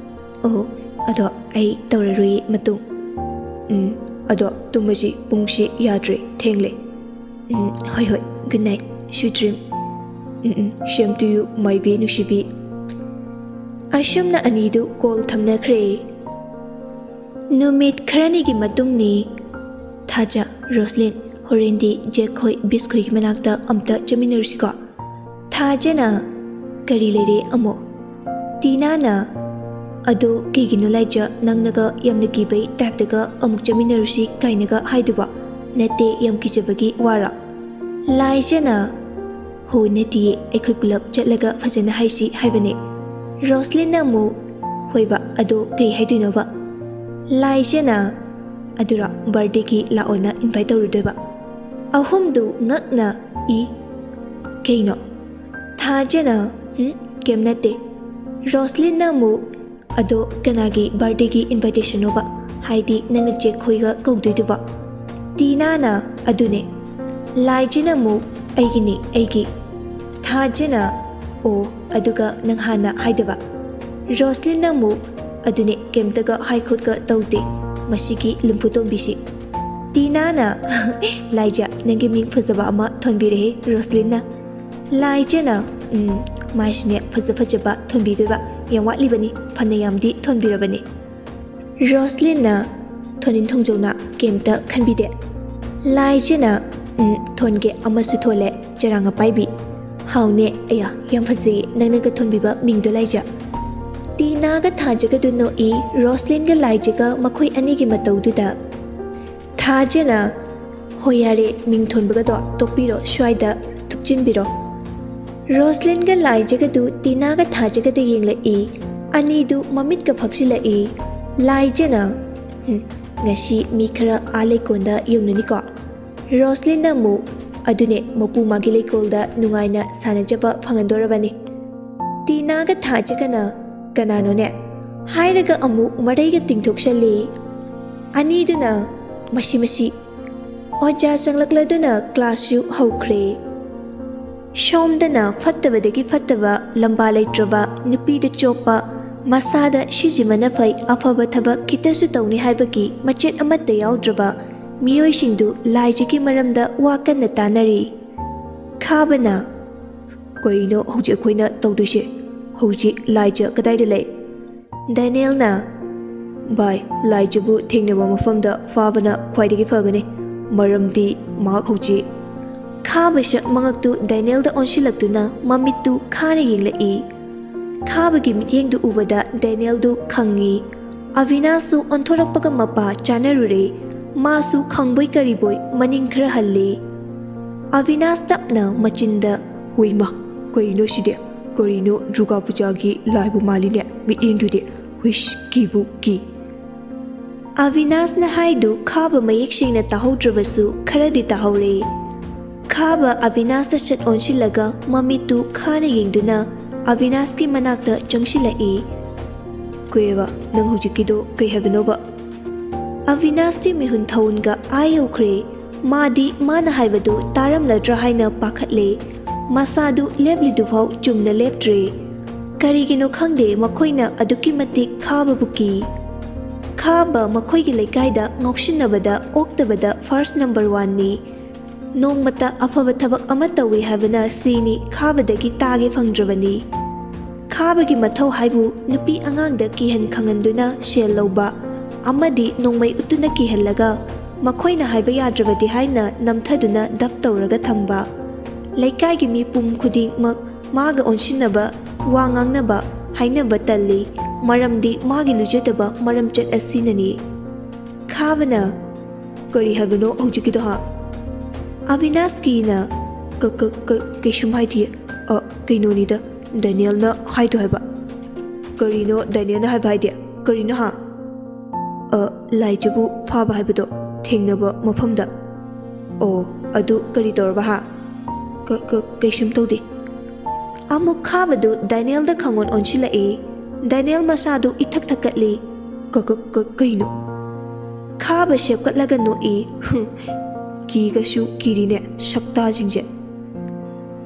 "ꯑꯣ, ꯑꯗꯣ ꯑꯩ ꯇꯧꯔꯔꯣꯏꯌꯦ ꯃꯇꯨꯡ꯫" "ꯎꯝ, ꯑꯗꯣ ꯇꯨꯝꯃꯁꯤ, ꯄꯨꯡꯁꯤ ꯌꯥꯗ꯭ꯔꯦ, ꯊꯦꯡꯂꯦ꯫" "ꯎꯝ, ꯍꯣꯏ, ꯍꯣꯏ, good night, sweet dream꯫" "Um, um, same to you, my Bay ꯅꯨꯡꯁꯤꯕꯤ꯫" ꯑꯁꯨꯝꯅ ꯑꯅꯤꯗꯨ ꯀꯣꯜ ꯊꯝꯅꯈ꯭ꯔꯦ꯫ ꯅꯨꯃꯤꯠ ꯈꯔꯅꯤꯒꯤ ꯃꯇꯨꯡꯅꯤ꯫ ꯊꯥꯖ, ꯔꯣꯁꯂꯤꯟ, ꯍꯣꯔꯦꯟꯗꯤ ꯖꯦꯛ ꯈꯣꯏ, ꯕꯤꯁ ꯈꯣꯏꯒꯤ ꯃꯅꯥꯛꯇ ꯑꯝꯇ ꯆꯠꯃꯤꯟꯅꯔꯨꯁꯤꯀꯣ꯫ ꯊꯥꯖꯅ, "ꯀꯔꯤ ꯂꯩꯔꯦ ꯑꯃꯨꯛ?" ꯇꯤꯅꯥꯅ, "ꯑꯗꯣ ꯀꯩꯒꯤꯅꯣ ꯂꯥꯏꯖ, ꯅꯪꯅꯒ ꯌꯥꯝꯅ ꯀꯤꯕꯩ ꯇꯥꯏꯞꯇꯒ ꯑꯃꯨꯛ ꯆꯠꯃꯤꯟꯅꯔꯨꯁꯤ ꯀꯥꯏꯅꯒ ꯍꯥꯏꯗꯨꯕꯣ? ꯅꯠꯇꯦ, ꯌꯥꯝ ꯀꯤꯖꯕꯒꯤ ꯋꯥꯔꯣ?" ꯂꯥꯏꯖꯅ, "ꯍꯣ, ꯅꯠꯇꯤꯌꯦ, ꯑꯩꯈꯣꯏ ꯄꯨꯂꯞ ꯆꯠꯂꯒ ꯐꯖꯅ ꯍꯥꯏꯁꯤ ꯍꯥꯏꯕꯅꯦ꯫" ꯔꯣꯁꯂꯤꯟꯅ ꯑꯃꯨꯛ, "ꯍꯣꯏꯕ, ꯑꯗꯣ ꯀꯩ ꯍꯥꯏꯗꯣꯏꯅꯣꯕ?" ꯂꯥꯏꯖꯅ, "ꯑꯗꯨꯔꯣ, ꯕꯥꯔꯗꯦꯒꯤ ꯂꯥꯛꯑꯣꯅ ꯏꯟꯚꯥꯏꯠ ꯇꯧꯔꯨꯗꯣꯏꯕ?" ꯑꯍꯨꯝꯗꯨ ꯉꯛꯅ, "ꯏ, ꯀꯩꯅꯣ?" ꯊꯥꯖꯅ, "ꯍꯨꯝ, ꯀꯩꯝ ꯅꯠꯇꯦ꯫" ꯔꯣꯁꯂꯤꯟꯅ ꯑꯃꯨꯛ, "ꯑꯗꯣ ꯀꯅꯥꯒꯤ ꯕꯥꯔꯗꯦꯒꯤ ꯏꯟꯚꯥꯏꯇꯦꯁꯟꯅꯣꯕ? ꯍꯥꯏꯗꯤ ꯅꯪꯅ ꯖꯦꯛ ꯈꯣꯏꯒ ꯀꯧꯗꯣꯏꯗꯨꯕꯣ?" ꯇꯤꯅꯥꯅ, "ꯑꯗꯨꯅꯦ꯫" ꯂꯥꯏꯖꯅ ꯑꯃꯨꯛ, "ꯑꯩꯒꯤꯅꯦ, ꯑꯩꯒꯤ꯫" ꯊꯥꯖꯅ, "ꯑꯣ, ꯑꯗꯨꯒ ꯅꯪ ꯍꯥꯟꯅ ꯍꯥꯏꯗꯕ?" ꯔꯣꯁꯂꯤꯟꯅ ꯑꯃꯨꯛ, "ꯑꯗꯨꯅꯦ, ꯀꯩꯝꯇꯒ ꯍꯥꯏ ꯈꯣꯠꯀ ꯇꯧꯗꯦ ꯃꯁꯤꯒꯤ ꯂꯨꯝꯐꯨ ꯇꯣꯝꯕꯤꯁꯤ꯫" ꯇꯤꯅꯥꯅ, "ꯂꯥꯏꯖ, ꯅꯪꯒꯤ ꯃꯤꯡ ꯐꯖꯕ ꯑꯃ ꯊꯣꯟꯕꯤꯔꯦꯍꯦ ꯔꯣꯁꯂꯤꯟꯅ꯫" ꯂꯥꯏꯖꯅ, "ꯎꯝ, ꯃꯥꯏꯁꯤꯅꯦ ꯐꯖ ꯐꯖꯕ ꯊꯣꯟꯕꯤꯗꯣꯏꯕ ꯌꯥꯝ ꯋꯥꯠꯂꯤꯕꯅꯤ, ꯐꯅ ꯌꯥꯝꯗꯤ ꯊꯣꯟꯕꯤꯔꯕꯅꯤ꯫" ꯔꯣꯁꯂꯤꯟꯅ, "ꯊꯣꯟꯅꯤꯡ ꯊꯣꯡꯖꯧꯅ, ꯀꯩꯝꯇ ꯈꯟꯕꯤꯗꯦ꯫" ꯂꯥꯏꯖꯅ, "ꯎꯝ, ꯊꯣꯟꯒꯦ, ꯑꯃꯁꯨ ꯊꯣꯜꯂꯦ, ꯆꯔꯥꯡ ꯑꯄꯥꯏꯕꯤ꯫" "ꯍꯥꯎꯅꯦ, ꯑꯌꯥ, ꯌꯥꯝ ꯐꯖꯩꯌꯦ ꯅꯪꯅꯒ ꯊꯣꯟꯕꯤꯕ ꯃꯤꯡꯗꯣ ꯂꯥꯏꯖ꯫" ꯇꯤꯅꯥꯒ ꯊꯥꯖꯒꯗꯨ ꯅꯣꯛꯏ, ꯔꯣꯁꯂꯤꯟꯒ ꯂꯥꯏꯖꯒ ꯃꯈꯣꯏ ꯑꯅꯤꯒꯤ ꯃꯇꯧꯗꯨꯗ꯫ ꯊꯥꯖꯅ, "ꯍꯣꯏ ꯌꯥꯔꯦ, ꯃꯤꯡ ꯊꯣꯟꯕꯒꯗꯣ ꯇꯣꯛꯄꯤꯔꯣ, ꯁ꯭ꯋꯥꯏꯗ ꯊꯨꯞꯆꯤꯟꯕꯤꯔꯣ꯫" ꯔꯣꯁꯂꯤꯟꯒ ꯂꯥꯏꯖꯒꯗꯨ ꯇꯤꯅꯥꯒ ꯊꯥꯖꯒꯗ ꯌꯦꯡꯂꯛꯏ꯫ ꯑꯅꯤꯗꯨ ꯃꯃꯤꯠꯀ ꯐꯛꯆꯤꯜꯂꯛꯏ꯫ ꯂꯥꯏꯖꯅ, "ꯍꯨꯝ, ꯉꯁꯤ ꯃꯤ ꯈꯔ ꯑꯥ ꯂꯩꯀꯣꯟꯗ ꯌꯧꯅꯅꯤꯀꯣ꯫" ꯔꯣꯁꯂꯤꯟꯅ ꯑꯃꯨꯛ, "ꯑꯗꯨꯅꯦ, ꯃꯄꯨ ꯃꯥꯒꯤ ꯂꯩꯀꯣꯜꯗ ꯅꯨꯡꯉꯥꯏꯅ ꯁꯥꯟꯅꯖꯕ ꯐꯪꯍꯟꯗꯣꯔꯕꯅꯤ꯫" ꯇꯤꯅꯥꯒ ꯊꯥꯖꯒꯅ, "ꯀꯅꯥꯅꯣꯅꯦ?" ꯍꯥꯏꯔꯒ ꯑꯃꯨꯛ ꯃꯔꯩꯒ ꯇꯤꯡꯊꯣꯛꯆꯜꯂꯤ꯫ ꯑꯅꯤꯗꯨꯅ, "ꯃꯁꯤ, ꯃꯁꯤ꯫" ꯑꯣꯖꯥ ꯆꯪꯂꯛꯂꯗꯨꯅ ꯀ꯭ꯂꯥꯁꯁꯨ ꯍꯧꯈ꯭ꯔꯦ꯫ ꯁꯣꯝꯗꯅ ꯐꯠꯇꯕꯗꯒꯤ ꯐꯠꯇꯕ, ꯂꯝꯕꯥ ꯂꯩꯇ꯭ꯔꯕ, ꯅꯨꯄꯤꯗ ꯆꯣꯞꯄ, ꯃꯁꯥꯗ ꯁꯤꯖꯤꯃꯅ ꯐꯩ, ꯑꯐꯕ ꯊꯕꯛ ꯈꯤꯇꯁꯨ ꯇꯧꯅꯤ ꯍꯥꯏꯕꯒꯤ ꯃꯆꯦꯠ ꯑꯃꯠꯇ ꯌꯥꯎꯗ꯭ꯔꯕ ꯃꯤꯑꯣꯏꯁꯤꯡꯗꯨ ꯂꯥꯏꯖꯒꯤ ꯃꯔꯝꯗ ꯋꯥ ꯀꯟꯅ ꯇꯥꯅꯔꯤ꯫ ꯈꯥꯕꯅ, "ꯀꯩꯅꯣ ꯍꯧꯖꯤꯛ ꯑꯩꯈꯣꯏꯅ ꯇꯧꯗꯣꯏꯁꯦ? ꯍꯧꯖꯤꯛ ꯂꯥꯏꯖ ꯀꯗꯥꯏꯗ ꯂꯩ?" ꯗꯦꯅꯤꯌꯦꯜꯅ, ꯚꯥꯏ, ꯂꯥꯏꯖꯕꯨ ꯊꯦꯡꯅꯕ ꯃꯐꯝꯗ ꯐꯥꯕꯅ ꯈ꯭ꯋꯥꯏꯗꯒꯤ ꯐꯒꯅꯤ, ꯃꯔꯝꯗꯤ ꯃꯍꯥꯛ ꯍꯧꯖꯤꯛ꯫ ꯈꯥꯕ ꯁꯛ ꯃꯉꯛꯇꯨ ꯗꯥꯏꯅꯦꯜꯗ ꯑꯣꯟꯁꯤꯜꯂꯛꯇꯨꯅ ꯃꯃꯤꯠꯇꯨ ꯈꯥꯅ ꯌꯦꯡꯂꯛꯏ꯫ ꯈꯥꯕꯒꯤ ꯃꯤꯠꯌꯦꯡꯗꯨ ꯎꯕꯗ ꯗꯥꯏꯅꯦꯜꯗꯨ ꯈꯪꯉꯤ꯫ ꯑꯕꯤꯅꯥꯁꯁꯨ ꯑꯣꯟꯊꯣꯔꯛꯄꯒ ꯃꯄꯥ ꯆꯥꯅꯔꯨꯔꯦ꯫ ꯃꯥꯁꯨ ꯈꯪꯕꯣꯏ ꯀꯔꯤꯕꯣꯏ ꯃꯅꯤꯡ ꯈꯔ ꯍꯜꯂꯤ꯫ ꯑꯕꯤꯅꯥꯁ ꯇꯞꯅ ꯃꯆꯤꯟꯗ, "ꯍꯨꯏꯃ, ꯀꯩꯅꯣ ꯁꯤꯗꯤ? ꯀꯔꯤꯅꯣ ꯗꯨꯔꯒꯥ ꯄꯨꯖꯥꯒꯤ ꯂꯥꯏꯕꯨ ꯃꯥꯜꯂꯤꯅꯦ ꯃꯤꯠꯌꯦꯡꯗꯨꯗꯤ? ꯍꯨꯏꯁ, ꯀꯤꯕꯨ ꯀꯤ!" ꯑꯕꯤꯅꯥꯁꯅ ꯍꯥꯏꯗꯨ ꯈꯥꯕ ꯃꯌꯦꯛ ꯁꯦꯡꯅ ꯇꯥꯍꯧꯗ꯭ꯔꯕꯁꯨ ꯈꯔꯗꯤ ꯇꯥꯍꯧꯔꯦ꯫ ꯈꯥꯕ ꯑꯕꯤꯅꯥꯁꯇ ꯁꯠ ꯑꯣꯟꯁꯤꯜꯂꯒ ꯃꯃꯤꯠꯇꯨ ꯈꯥꯅ ꯌꯦꯡꯗꯨꯅ ꯑꯕꯤꯅꯥꯁꯀꯤ ꯃꯅꯥꯛꯇ ꯆꯪꯁꯤꯜꯂꯛꯏ꯫ "ꯀꯨꯏꯔꯕ, ꯅꯪ ꯍꯧꯖꯤꯛꯀꯤꯗꯣ ꯀꯩ ꯍꯥꯏꯕꯅꯣꯕ?" ꯑꯕꯤꯅꯥꯁꯇꯤ ꯃꯤꯍꯨꯟ ꯊꯧꯟꯒ ꯑꯥ ꯌꯧꯈ꯭ꯔꯦ꯫ ꯃꯥꯗꯤ ꯃꯥꯅ ꯍꯥꯏꯕꯗꯨ ꯇꯥꯔꯝꯂꯗ꯭ꯔꯥ ꯍꯥꯏꯅ ꯄꯥꯈꯠꯂꯦ꯫ ꯃꯁꯥꯗꯨ ꯂꯦꯞꯂꯤꯗꯨꯐꯥꯎ ꯆꯨꯝꯅ ꯂꯦꯞꯇ꯭ꯔꯦ꯫ ꯀꯔꯤꯒꯤꯅꯣ ꯈꯪꯗꯦ, ꯃꯈꯣꯏꯅ ꯑꯗꯨꯛꯀꯤ ꯃꯇꯤꯛ ꯈꯥꯕꯕꯨ ꯀꯤ꯫ ꯈꯥꯕ ꯃꯈꯣꯏꯒꯤ ꯂꯩꯀꯥꯏꯗ ꯉꯥꯎꯁꯤꯟꯅꯕꯗ ꯑꯣꯛꯇꯕꯗ ꯐꯥꯔꯁ ꯅꯝꯕꯔ ꯋꯥꯟꯅꯤ꯫ ꯅꯣꯡꯃꯇ ꯑꯐꯕ ꯊꯕꯛ ꯑꯃ ꯇꯧꯏ ꯍꯥꯏꯕꯅ ꯁꯤꯅꯤ ꯈꯥꯕꯗꯒꯤ ꯇꯥꯒꯦ ꯐꯪꯗ꯭ꯔꯕꯅꯤ꯫ ꯈꯥꯕꯒꯤ ꯃꯊꯧ ꯍꯥꯏꯕꯨ ꯅꯨꯄꯤ ꯑꯉꯥꯡꯗ ꯀꯤꯍꯟ ꯈꯪꯍꯟꯗꯨꯅ ꯁꯦꯜ ꯂꯧꯕ ꯑꯃꯗꯤ ꯅꯣꯡꯃꯩ ꯎꯠꯇꯨꯅ ꯀꯤꯍꯜꯂꯒ ꯃꯈꯣꯏꯅ ꯍꯥꯏꯕ ꯌꯥꯗ꯭ꯔꯕꯗꯤ ꯍꯥꯏꯅ ꯅꯝꯊꯗꯨꯅ ꯗꯞ ꯇꯧꯔꯒ ꯊꯝꯕ꯫ ꯂꯩꯀꯥꯏꯒꯤ ꯃꯤꯄꯨꯝ ꯈꯨꯗꯤꯡꯃꯛ ꯃꯥꯒ ꯑꯣꯟꯁꯤꯟꯅꯕ, ꯋꯥ ꯉꯥꯡꯅꯕ, ꯍꯥꯏꯅꯕ ꯇꯜꯂꯤ, ꯃꯔꯝꯗꯤ ꯃꯥꯒꯤ ꯂꯨꯖꯗꯕ ꯃꯔꯝꯆꯠ ꯑꯁꯤꯅꯅꯤ꯫ ꯈꯥꯕꯅ, "ꯀꯔꯤ ꯍꯥꯏꯕꯅꯣ ꯍꯧꯖꯤꯛꯀꯤꯗꯣ, ꯍꯥ?" ꯑꯕꯤꯅꯥꯁꯀꯤꯅ, "ꯀ-, ꯀ-, ꯀ-, ꯀꯩꯁꯨꯝ ꯍꯥꯏꯗꯤꯌꯦ꯫ ꯑ, ꯀꯩꯅꯣꯅꯤꯗ, ꯗꯦꯅꯤꯌꯦꯜꯅ ꯍꯥꯏꯗꯣ ꯍꯥꯏꯕ꯫" "ꯀꯔꯤꯅꯣ ꯗꯦꯅꯤꯌꯦꯜꯅ ꯍꯥꯏꯕ ꯍꯥꯏꯗꯤ? ꯀꯔꯤꯅꯣ, ꯍꯥ?" "ꯑ, ꯂꯥꯏꯖꯕꯨ ꯐꯥꯕ ꯍꯥꯏꯕꯗꯣ, ꯊꯦꯡꯅꯕ ꯃꯐꯝꯗ꯫" "ꯑꯣ, ꯑꯗꯨ ꯀꯔꯤ ꯇꯧꯔꯕ, ꯍꯥ?" "ꯀ-, ꯀ-, ꯀꯩꯁꯨꯝ ꯇꯧꯗꯦ꯫" ꯑꯃꯨꯛ ꯈꯥꯕꯗꯨ ꯗꯦꯅꯤꯌꯦꯜꯗ ꯈꯪꯑꯣꯟ ꯑꯣꯟꯁꯤꯜꯂꯛꯏ꯫ ꯗꯦꯅꯤꯌꯦꯜ ꯃꯁꯥꯗꯨ ꯏꯊꯛ ꯊꯛꯀꯠꯂꯤ꯫ "ꯀ-, ꯀ-, ꯀ-, ꯀꯩꯅꯣ?" ꯈꯥꯕ ꯁꯦꯞꯀꯠꯂꯒ ꯅꯣꯛꯏ꯫ "ꯍꯨꯝ, ꯀꯤꯒꯁꯨ ꯀꯤꯔꯤꯅꯦ ꯁꯛꯇꯥꯁꯤꯡꯁꯦ꯫"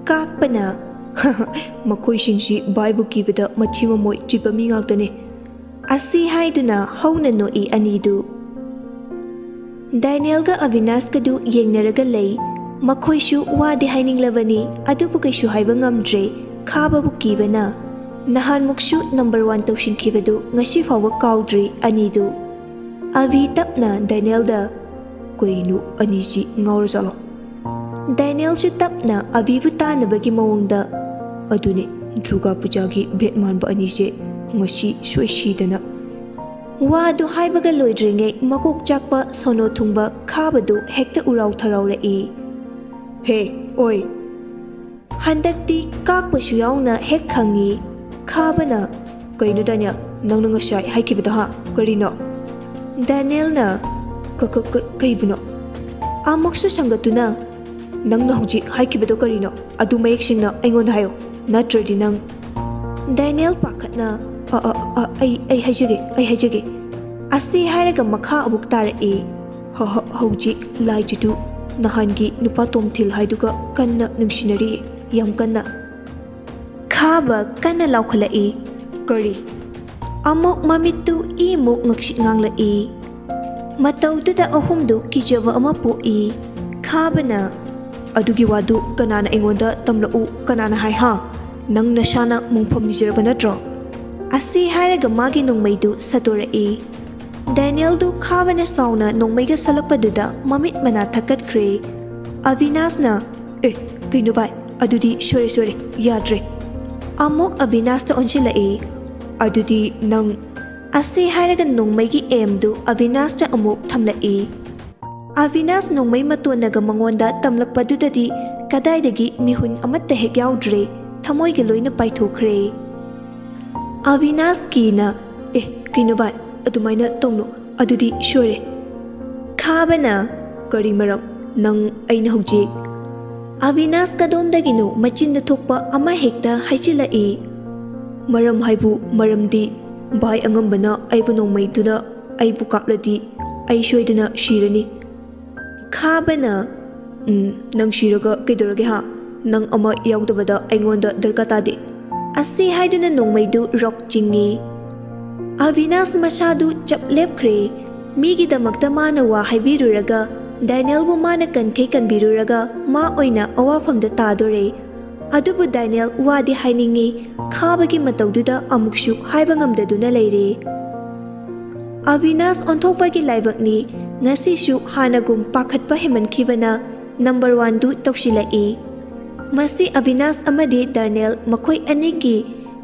ꯀꯥꯛꯄꯅ, "ꯃꯈꯣꯏꯁꯤꯡꯁꯤ ꯚꯥꯏꯕꯨ ꯀꯤꯕꯗ ꯃꯊꯤ ꯃꯃꯣꯏ ꯆꯤꯠꯄ ꯃꯤ ꯉꯥꯛꯇꯅꯦ꯫" ꯑꯁꯤ ꯍꯥꯏꯗꯨꯅ ꯍꯧꯅ ꯅꯣꯛꯏ ꯑꯅꯤꯗꯨ꯫ ꯗꯦꯅꯤꯌꯦꯜꯒ ꯑꯕꯤꯅꯥꯁꯀꯗꯨ ꯌꯦꯡꯅꯔꯒ ꯂꯩ꯫ ꯃꯈꯣꯏꯁꯨ ꯋꯥꯗꯤ ꯍꯥꯏꯅꯤꯡꯂꯕꯅꯤ, ꯑꯗꯨꯕꯨ ꯀꯩꯁꯨ ꯍꯥꯏꯕ ꯉꯝꯗ꯭ꯔꯦ꯫ ꯈꯥꯕꯕꯨ ꯀꯤꯕꯅ꯫ ꯅꯍꯥꯟꯃꯨꯛꯁꯨ ꯅꯝꯕꯔ ꯋꯥꯟ ꯇꯧꯁꯤꯟꯈꯤꯕꯗꯨ ꯉꯁꯤ ꯐꯥꯎꯕ ꯀꯥꯎꯗ꯭ꯔꯤ ꯑꯅꯤꯗꯨ꯫ ꯑꯚꯤ ꯇꯞꯅ ꯗꯦꯅꯤꯌꯦꯜꯗ, "ꯀꯩꯅꯣ ꯑꯅꯤꯁꯤ ꯉꯥꯎꯔꯖꯥꯠꯂꯣ?" ꯗꯦꯅꯤꯌꯦꯜꯁꯨ ꯇꯞꯅ ꯑꯚꯤꯕꯨ ꯇꯥꯅꯕꯒꯤ ꯃꯑꯣꯡꯗ, "ꯑꯗꯨꯅꯦ, ꯗꯨꯔꯒꯥ ꯄꯨꯖꯥꯒꯤ ꯚꯦꯠ ꯃꯥꯟꯕ ꯑꯅꯤꯁꯦ ꯉꯁꯤ ꯁꯣꯏꯁꯤꯗꯅ"꯫ ꯋꯥꯗꯨ ꯍꯥꯏꯕꯒ ꯂꯣꯏꯗ꯭ꯔꯤꯉꯩ ꯃꯀꯣꯛ ꯆꯥꯛꯄ ꯁꯣꯅꯣ ꯊꯨꯡꯕ ꯈꯥꯕꯗꯨ ꯍꯦꯛꯇ ꯎꯔꯥꯎ ꯊꯔꯥꯎꯔꯛꯏ꯫ "ꯍꯦ, ꯑꯣꯏ!" ꯍꯟꯗꯛꯇꯤ ꯀꯥꯛꯄꯁꯨ ꯌꯥꯎꯅ ꯍꯦꯛ ꯈꯪꯉꯤ꯫ ꯈꯥꯕꯅ, "ꯀꯩꯅꯣ ꯗꯦꯅꯤꯌꯦꯜ, ꯅꯪꯅ ꯉꯁꯥꯏ ꯍꯥꯏꯈꯤꯕꯗꯣ ꯍꯥ? ꯀꯔꯤꯅꯣ?" ꯗꯦꯅꯤꯌꯦꯜꯅ, "ꯀ-, ꯀ-, ꯀ-, ꯀꯩꯕꯨꯅꯣ?" ꯑꯃꯨꯛꯁꯨ ꯁꯪꯒꯠꯇꯨꯅ, "ꯅꯪꯅ ꯍꯧꯖꯤꯛ ꯍꯥꯏꯈꯤꯕꯗꯣ ꯀꯔꯤꯅꯣ? ꯑꯗꯨ ꯃꯌꯦꯛ ꯁꯦꯡꯅ ꯑꯩꯉꯣꯟꯗ ꯍꯥꯏꯌꯨ, ꯅꯠꯇ꯭ꯔꯗꯤ ꯅꯪ"꯫ ꯗꯦꯅꯤꯌꯦꯜ ꯄꯥꯈꯠꯅ, "ꯑ, ꯑ, ꯑ, ꯑꯩ, ꯑꯩ ꯍꯥꯏꯖꯒꯦ, ꯑꯩ ꯍꯥꯏꯖꯒꯦ"꯫ ꯑꯁꯤ ꯍꯥꯏꯔꯒ ꯃꯈꯥ ꯑꯃꯨꯛ ꯇꯥꯔꯛꯏ꯫ "ꯍ-, ꯍ-, ꯍꯧꯖꯤꯛ ꯂꯥꯏꯖꯗꯨ ꯅꯍꯥꯟꯒꯤ ꯅꯨꯄꯥ ꯇꯣꯝꯊꯤꯜ ꯍꯥꯏꯗꯨꯒ ꯀꯟꯅ ꯅꯨꯡꯁꯤꯅꯔꯤ, ꯌꯥꯝ ꯀꯟꯅ"꯫ ꯈꯥꯕ ꯀꯟꯅ ꯂꯥꯎꯈꯠꯂꯛꯏ꯫ "ꯀꯔꯤ?" ꯑꯃꯨꯛ ꯃꯃꯤꯠꯇꯨ ꯏꯃꯨꯛ ꯉꯛꯁꯤꯠ ꯉꯥꯡꯂꯛꯏ꯫ ꯃꯇꯧꯗꯨꯗ ꯑꯍꯨꯝꯗꯨ ꯀꯤꯖꯕ ꯑꯃ ꯄꯣꯛꯏ꯫ ꯈꯥꯕꯅ, "ꯑꯗꯨꯒꯤ ꯋꯥꯗꯨ ꯀꯅꯥꯅ ꯑꯩꯉꯣꯟꯗ ꯇꯝꯂꯛꯎ, ꯀꯅꯥꯅ ꯍꯥꯏ ꯍꯥ? ꯅꯪ ꯅꯁꯥꯅ ꯃꯣꯡꯐꯝ ꯂꯤꯖꯔꯕ ꯅꯠꯇ꯭ꯔꯣ?" ꯑꯁꯤ ꯍꯥꯏꯔꯒ ꯃꯥꯒꯤ ꯅꯣꯡꯃꯩꯗꯨ ꯁꯠꯇꯣꯔꯛꯏ꯫ ꯗꯦꯅꯤꯌꯦꯜꯗꯨ ꯈꯥꯕꯅ ꯁꯥꯎꯅ ꯅꯣꯡꯃꯩꯒ ꯁꯠꯂꯛꯄꯗꯨꯗ ꯃꯃꯤꯠ ꯃꯅꯥ ꯊꯛꯀꯠꯈ꯭ꯔꯦ꯫ ꯑꯕꯤꯅꯥꯁꯅ, "ꯑꯦ, ꯀꯩꯅꯣ ꯚꯥꯏ? ꯑꯗꯨꯗꯤ ꯁꯣꯏꯔꯦ, ꯁꯣꯏꯔꯦ, ꯌꯥꯗ꯭ꯔꯦ"꯫ ꯑꯃꯨꯛ ꯑꯕꯤꯅꯥꯁꯇ ꯑꯣꯟꯁꯤꯜꯂꯛꯏ꯫ "ꯑꯗꯨꯗꯤ ꯅꯪ"꯫ ꯑꯁꯤ ꯍꯥꯏꯔꯒ ꯅꯣꯡꯃꯩꯒꯤ ꯑꯦꯝꯗꯨ ꯑꯕꯤꯅꯥꯁꯇ ꯑꯃꯨꯛ ꯊꯝꯂꯛꯏ꯫ ꯑꯕꯤꯅꯥꯁ ꯅꯣꯡꯃꯩ ꯃꯇꯣꯟꯅꯒ ꯃꯉꯣꯟꯗ ꯇꯝꯂꯛꯄꯗꯨꯗꯗꯤ ꯀꯗꯥꯏꯗꯒꯤ ꯃꯤꯍꯨꯟ ꯑꯃꯠꯇ ꯍꯦꯛ ꯌꯥꯎꯗ꯭ꯔꯦ, ꯊꯃꯣꯏꯒ ꯂꯣꯏꯅ ꯄꯥꯏꯊꯣꯛꯈ꯭ꯔꯦ꯫ ꯑꯕꯤꯅꯥꯁꯀꯤꯅ, "ꯑꯦ, ꯀꯩꯅꯣ ꯚꯥꯏ, ꯑꯗꯨꯃꯥꯏꯅ ꯇꯧꯅꯨ, ꯑꯗꯨꯗꯤ ꯁꯣꯏꯔꯦ"꯫ ꯈꯥꯕꯅ, "ꯀꯔꯤ ꯃꯔꯝ? ꯅꯪ ꯑꯩꯅ ꯍꯧꯖꯤꯛ"꯫ ꯑꯕꯤꯅꯥꯁ ꯀꯗꯣꯝꯗꯒꯤꯅꯣ ꯃꯆꯤꯟꯗ ꯊꯣꯛꯄ ꯑꯃ ꯍꯦꯛꯇ ꯍꯥꯏꯖꯤꯜꯂꯛꯏ꯫ "ꯃꯔꯝ ꯍꯥꯏꯕꯨ ꯃꯔꯝꯗꯤ, ꯚꯥꯏ ꯑꯉꯝꯕꯅ ꯑꯩꯕꯨ ꯅꯣꯡꯃꯩꯗꯨꯅ ꯑꯩꯕꯨ ꯀꯥꯞꯂꯗꯤ ꯑꯩ ꯁꯣꯏꯗꯅ ꯁꯤꯔꯅꯤ"꯫ ꯈꯥꯕꯅ, "ꯎꯝ, ꯅꯪ ꯁꯤꯔꯒ ꯀꯩꯗꯧꯔꯒꯦ ꯍꯥ? ꯅꯪ ꯑꯃ ꯌꯥꯎꯗꯕꯗ ꯑꯩꯉꯣꯟꯗ ꯗꯔꯀꯥꯔ ꯇꯥꯗꯦ"꯫ ꯑꯁꯤ ꯍꯥꯏꯗꯨꯅ ꯅꯣꯡꯃꯩꯗꯨ ꯔꯣꯛ ꯆꯤꯡꯉꯤ꯫ ꯑꯕꯤꯅꯥꯁ ꯃꯁꯥꯗꯨ ꯆꯞ ꯂꯦꯞꯈ꯭ꯔꯦ꯫ ꯃꯤꯒꯤꯗꯃꯛꯇ ꯃꯥꯅ ꯋꯥ ꯍꯥꯏꯕꯤꯔꯨꯔꯒ, ꯗꯦꯅꯤꯌꯦꯜꯕꯨ ꯃꯥꯅ ꯀꯟꯈꯩ ꯀꯟꯕꯤꯔꯨꯔꯒ ꯃꯥ ꯑꯣꯏꯅ ꯑꯋꯥꯐꯝꯗ ꯇꯥꯗꯣꯔꯦ꯫ ꯑꯗꯨꯕꯨ ꯗꯥꯅꯤꯌꯦꯜ ꯋꯥꯗꯤ ꯍꯥꯏꯅꯤꯡꯉꯤ, ꯈꯥꯕꯒꯤ ꯃꯇꯧꯗꯨꯗ ꯑꯃꯨꯛꯁꯨ ꯍꯥꯏꯕ ꯉꯝꯗꯗꯨꯅ ꯂꯩꯔꯦ꯫ ꯑꯕꯤꯅꯥꯁ ꯑꯣꯟꯊꯣꯛꯄꯒꯤ ꯂꯥꯏꯕꯛꯅꯤ, ꯉꯁꯤꯁꯨ ꯍꯥꯟꯅꯒꯨꯝ ꯄꯥꯈꯠꯄ ꯍꯦꯟꯃꯟꯈꯤꯕꯅ ꯅꯝꯕꯔ ꯋꯥꯟꯗꯨ ꯇꯧꯁꯤꯜꯂꯛꯏ꯫ ꯃꯁꯤ ꯑꯕꯤꯅꯥꯁ ꯑꯃꯗꯤ ꯗꯥꯅꯤꯌꯦꯜ ꯃꯈꯣꯏ ꯑꯅꯤꯒꯤ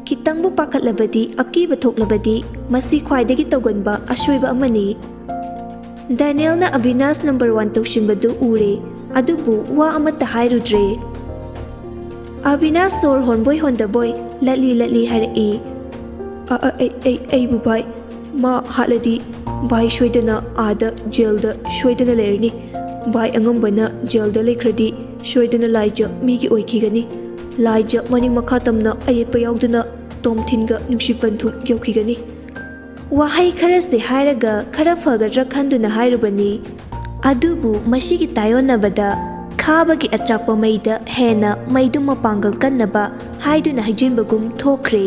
ꯈꯤꯇꯪꯕꯨ ꯄꯥꯈꯠꯂꯕꯗꯤ, ꯑꯀꯤꯕ ꯊꯣꯛꯂꯕꯗꯤ, ꯃꯁꯤ ꯈ꯭ꯋꯥꯏꯗꯒꯤ ꯇꯧꯒꯟꯕ ꯑꯁꯣꯏꯕ ꯑꯃꯅꯤ꯫ ꯗꯥꯅꯤꯌꯦꯜꯅ ꯑꯕꯤꯅꯥꯁ ꯅꯝꯕꯔ ꯋꯥꯟ ꯇꯧꯁꯤꯟꯕꯗꯨ ꯎꯔꯦ, ꯑꯗꯨꯕꯨ ꯋꯥ ꯑꯃꯠꯇ ꯍꯥꯏꯔꯨꯗ꯭ꯔꯦ꯫ ꯑꯕꯤꯅꯥꯁ ꯁꯣꯔ ꯍꯣꯟꯕꯣꯏ ꯍꯣꯟꯗꯕꯣꯏ ꯂꯠꯂꯤ ꯂꯠꯂꯤ ꯍꯥꯏꯔꯛꯏ, "ꯑ, ꯑ, ꯑꯩ, ꯑꯩ, ꯑꯩꯕꯨ ꯚꯥꯏ, ꯃꯥ ꯍꯥꯠꯂꯗꯤ ꯚꯥꯏ ꯁꯣꯏꯗꯅ ꯑꯥꯗ ꯖꯦꯜꯗ ꯁꯣꯏꯗꯅ ꯂꯩꯔꯅꯤ꯫ ꯚꯥꯏ ꯑꯉꯝꯕꯅ ꯖꯦꯜꯗ ꯂꯩꯈ꯭ꯔꯗꯤ ꯁꯣꯏꯗꯅ ꯂꯥꯏꯖ ꯃꯤꯒꯤ ꯑꯣꯏꯈꯤꯒꯅꯤ꯫ ꯂꯥꯏꯖ ꯃꯅꯤꯡ ꯃꯈꯥ ꯇꯝꯅ ꯑꯌꯦꯠꯄ ꯌꯥꯎꯗꯅ ꯇꯣꯝꯊꯤꯟꯒ ꯅꯨꯡꯁꯤꯄꯟꯊꯨꯡ ꯌꯧꯈꯤꯒꯅꯤ꯫" ꯋꯥꯍꯩ ꯈꯔꯁꯦ ꯍꯥꯏꯔꯒ ꯈꯔ ꯐꯒꯗ꯭ꯔꯥ ꯈꯟꯗꯨꯅ ꯍꯥꯏꯔꯨꯕꯅꯤ꯫ ꯑꯗꯨꯕꯨ ꯃꯁꯤꯒꯤ ꯇꯥꯏꯑꯣꯟꯅꯕꯗ ꯈꯥꯕꯒꯤ ꯑꯆꯥꯛꯄ ꯃꯩꯗ ꯍꯦꯟꯅ ꯃꯩꯗꯨ ꯃꯄꯥꯡꯒꯜ ꯀꯟꯅꯕ ꯍꯥꯏꯗꯨꯅ ꯍꯩꯖꯤꯟꯕꯒꯨꯝ ꯊꯣꯛꯈ꯭ꯔꯦ꯫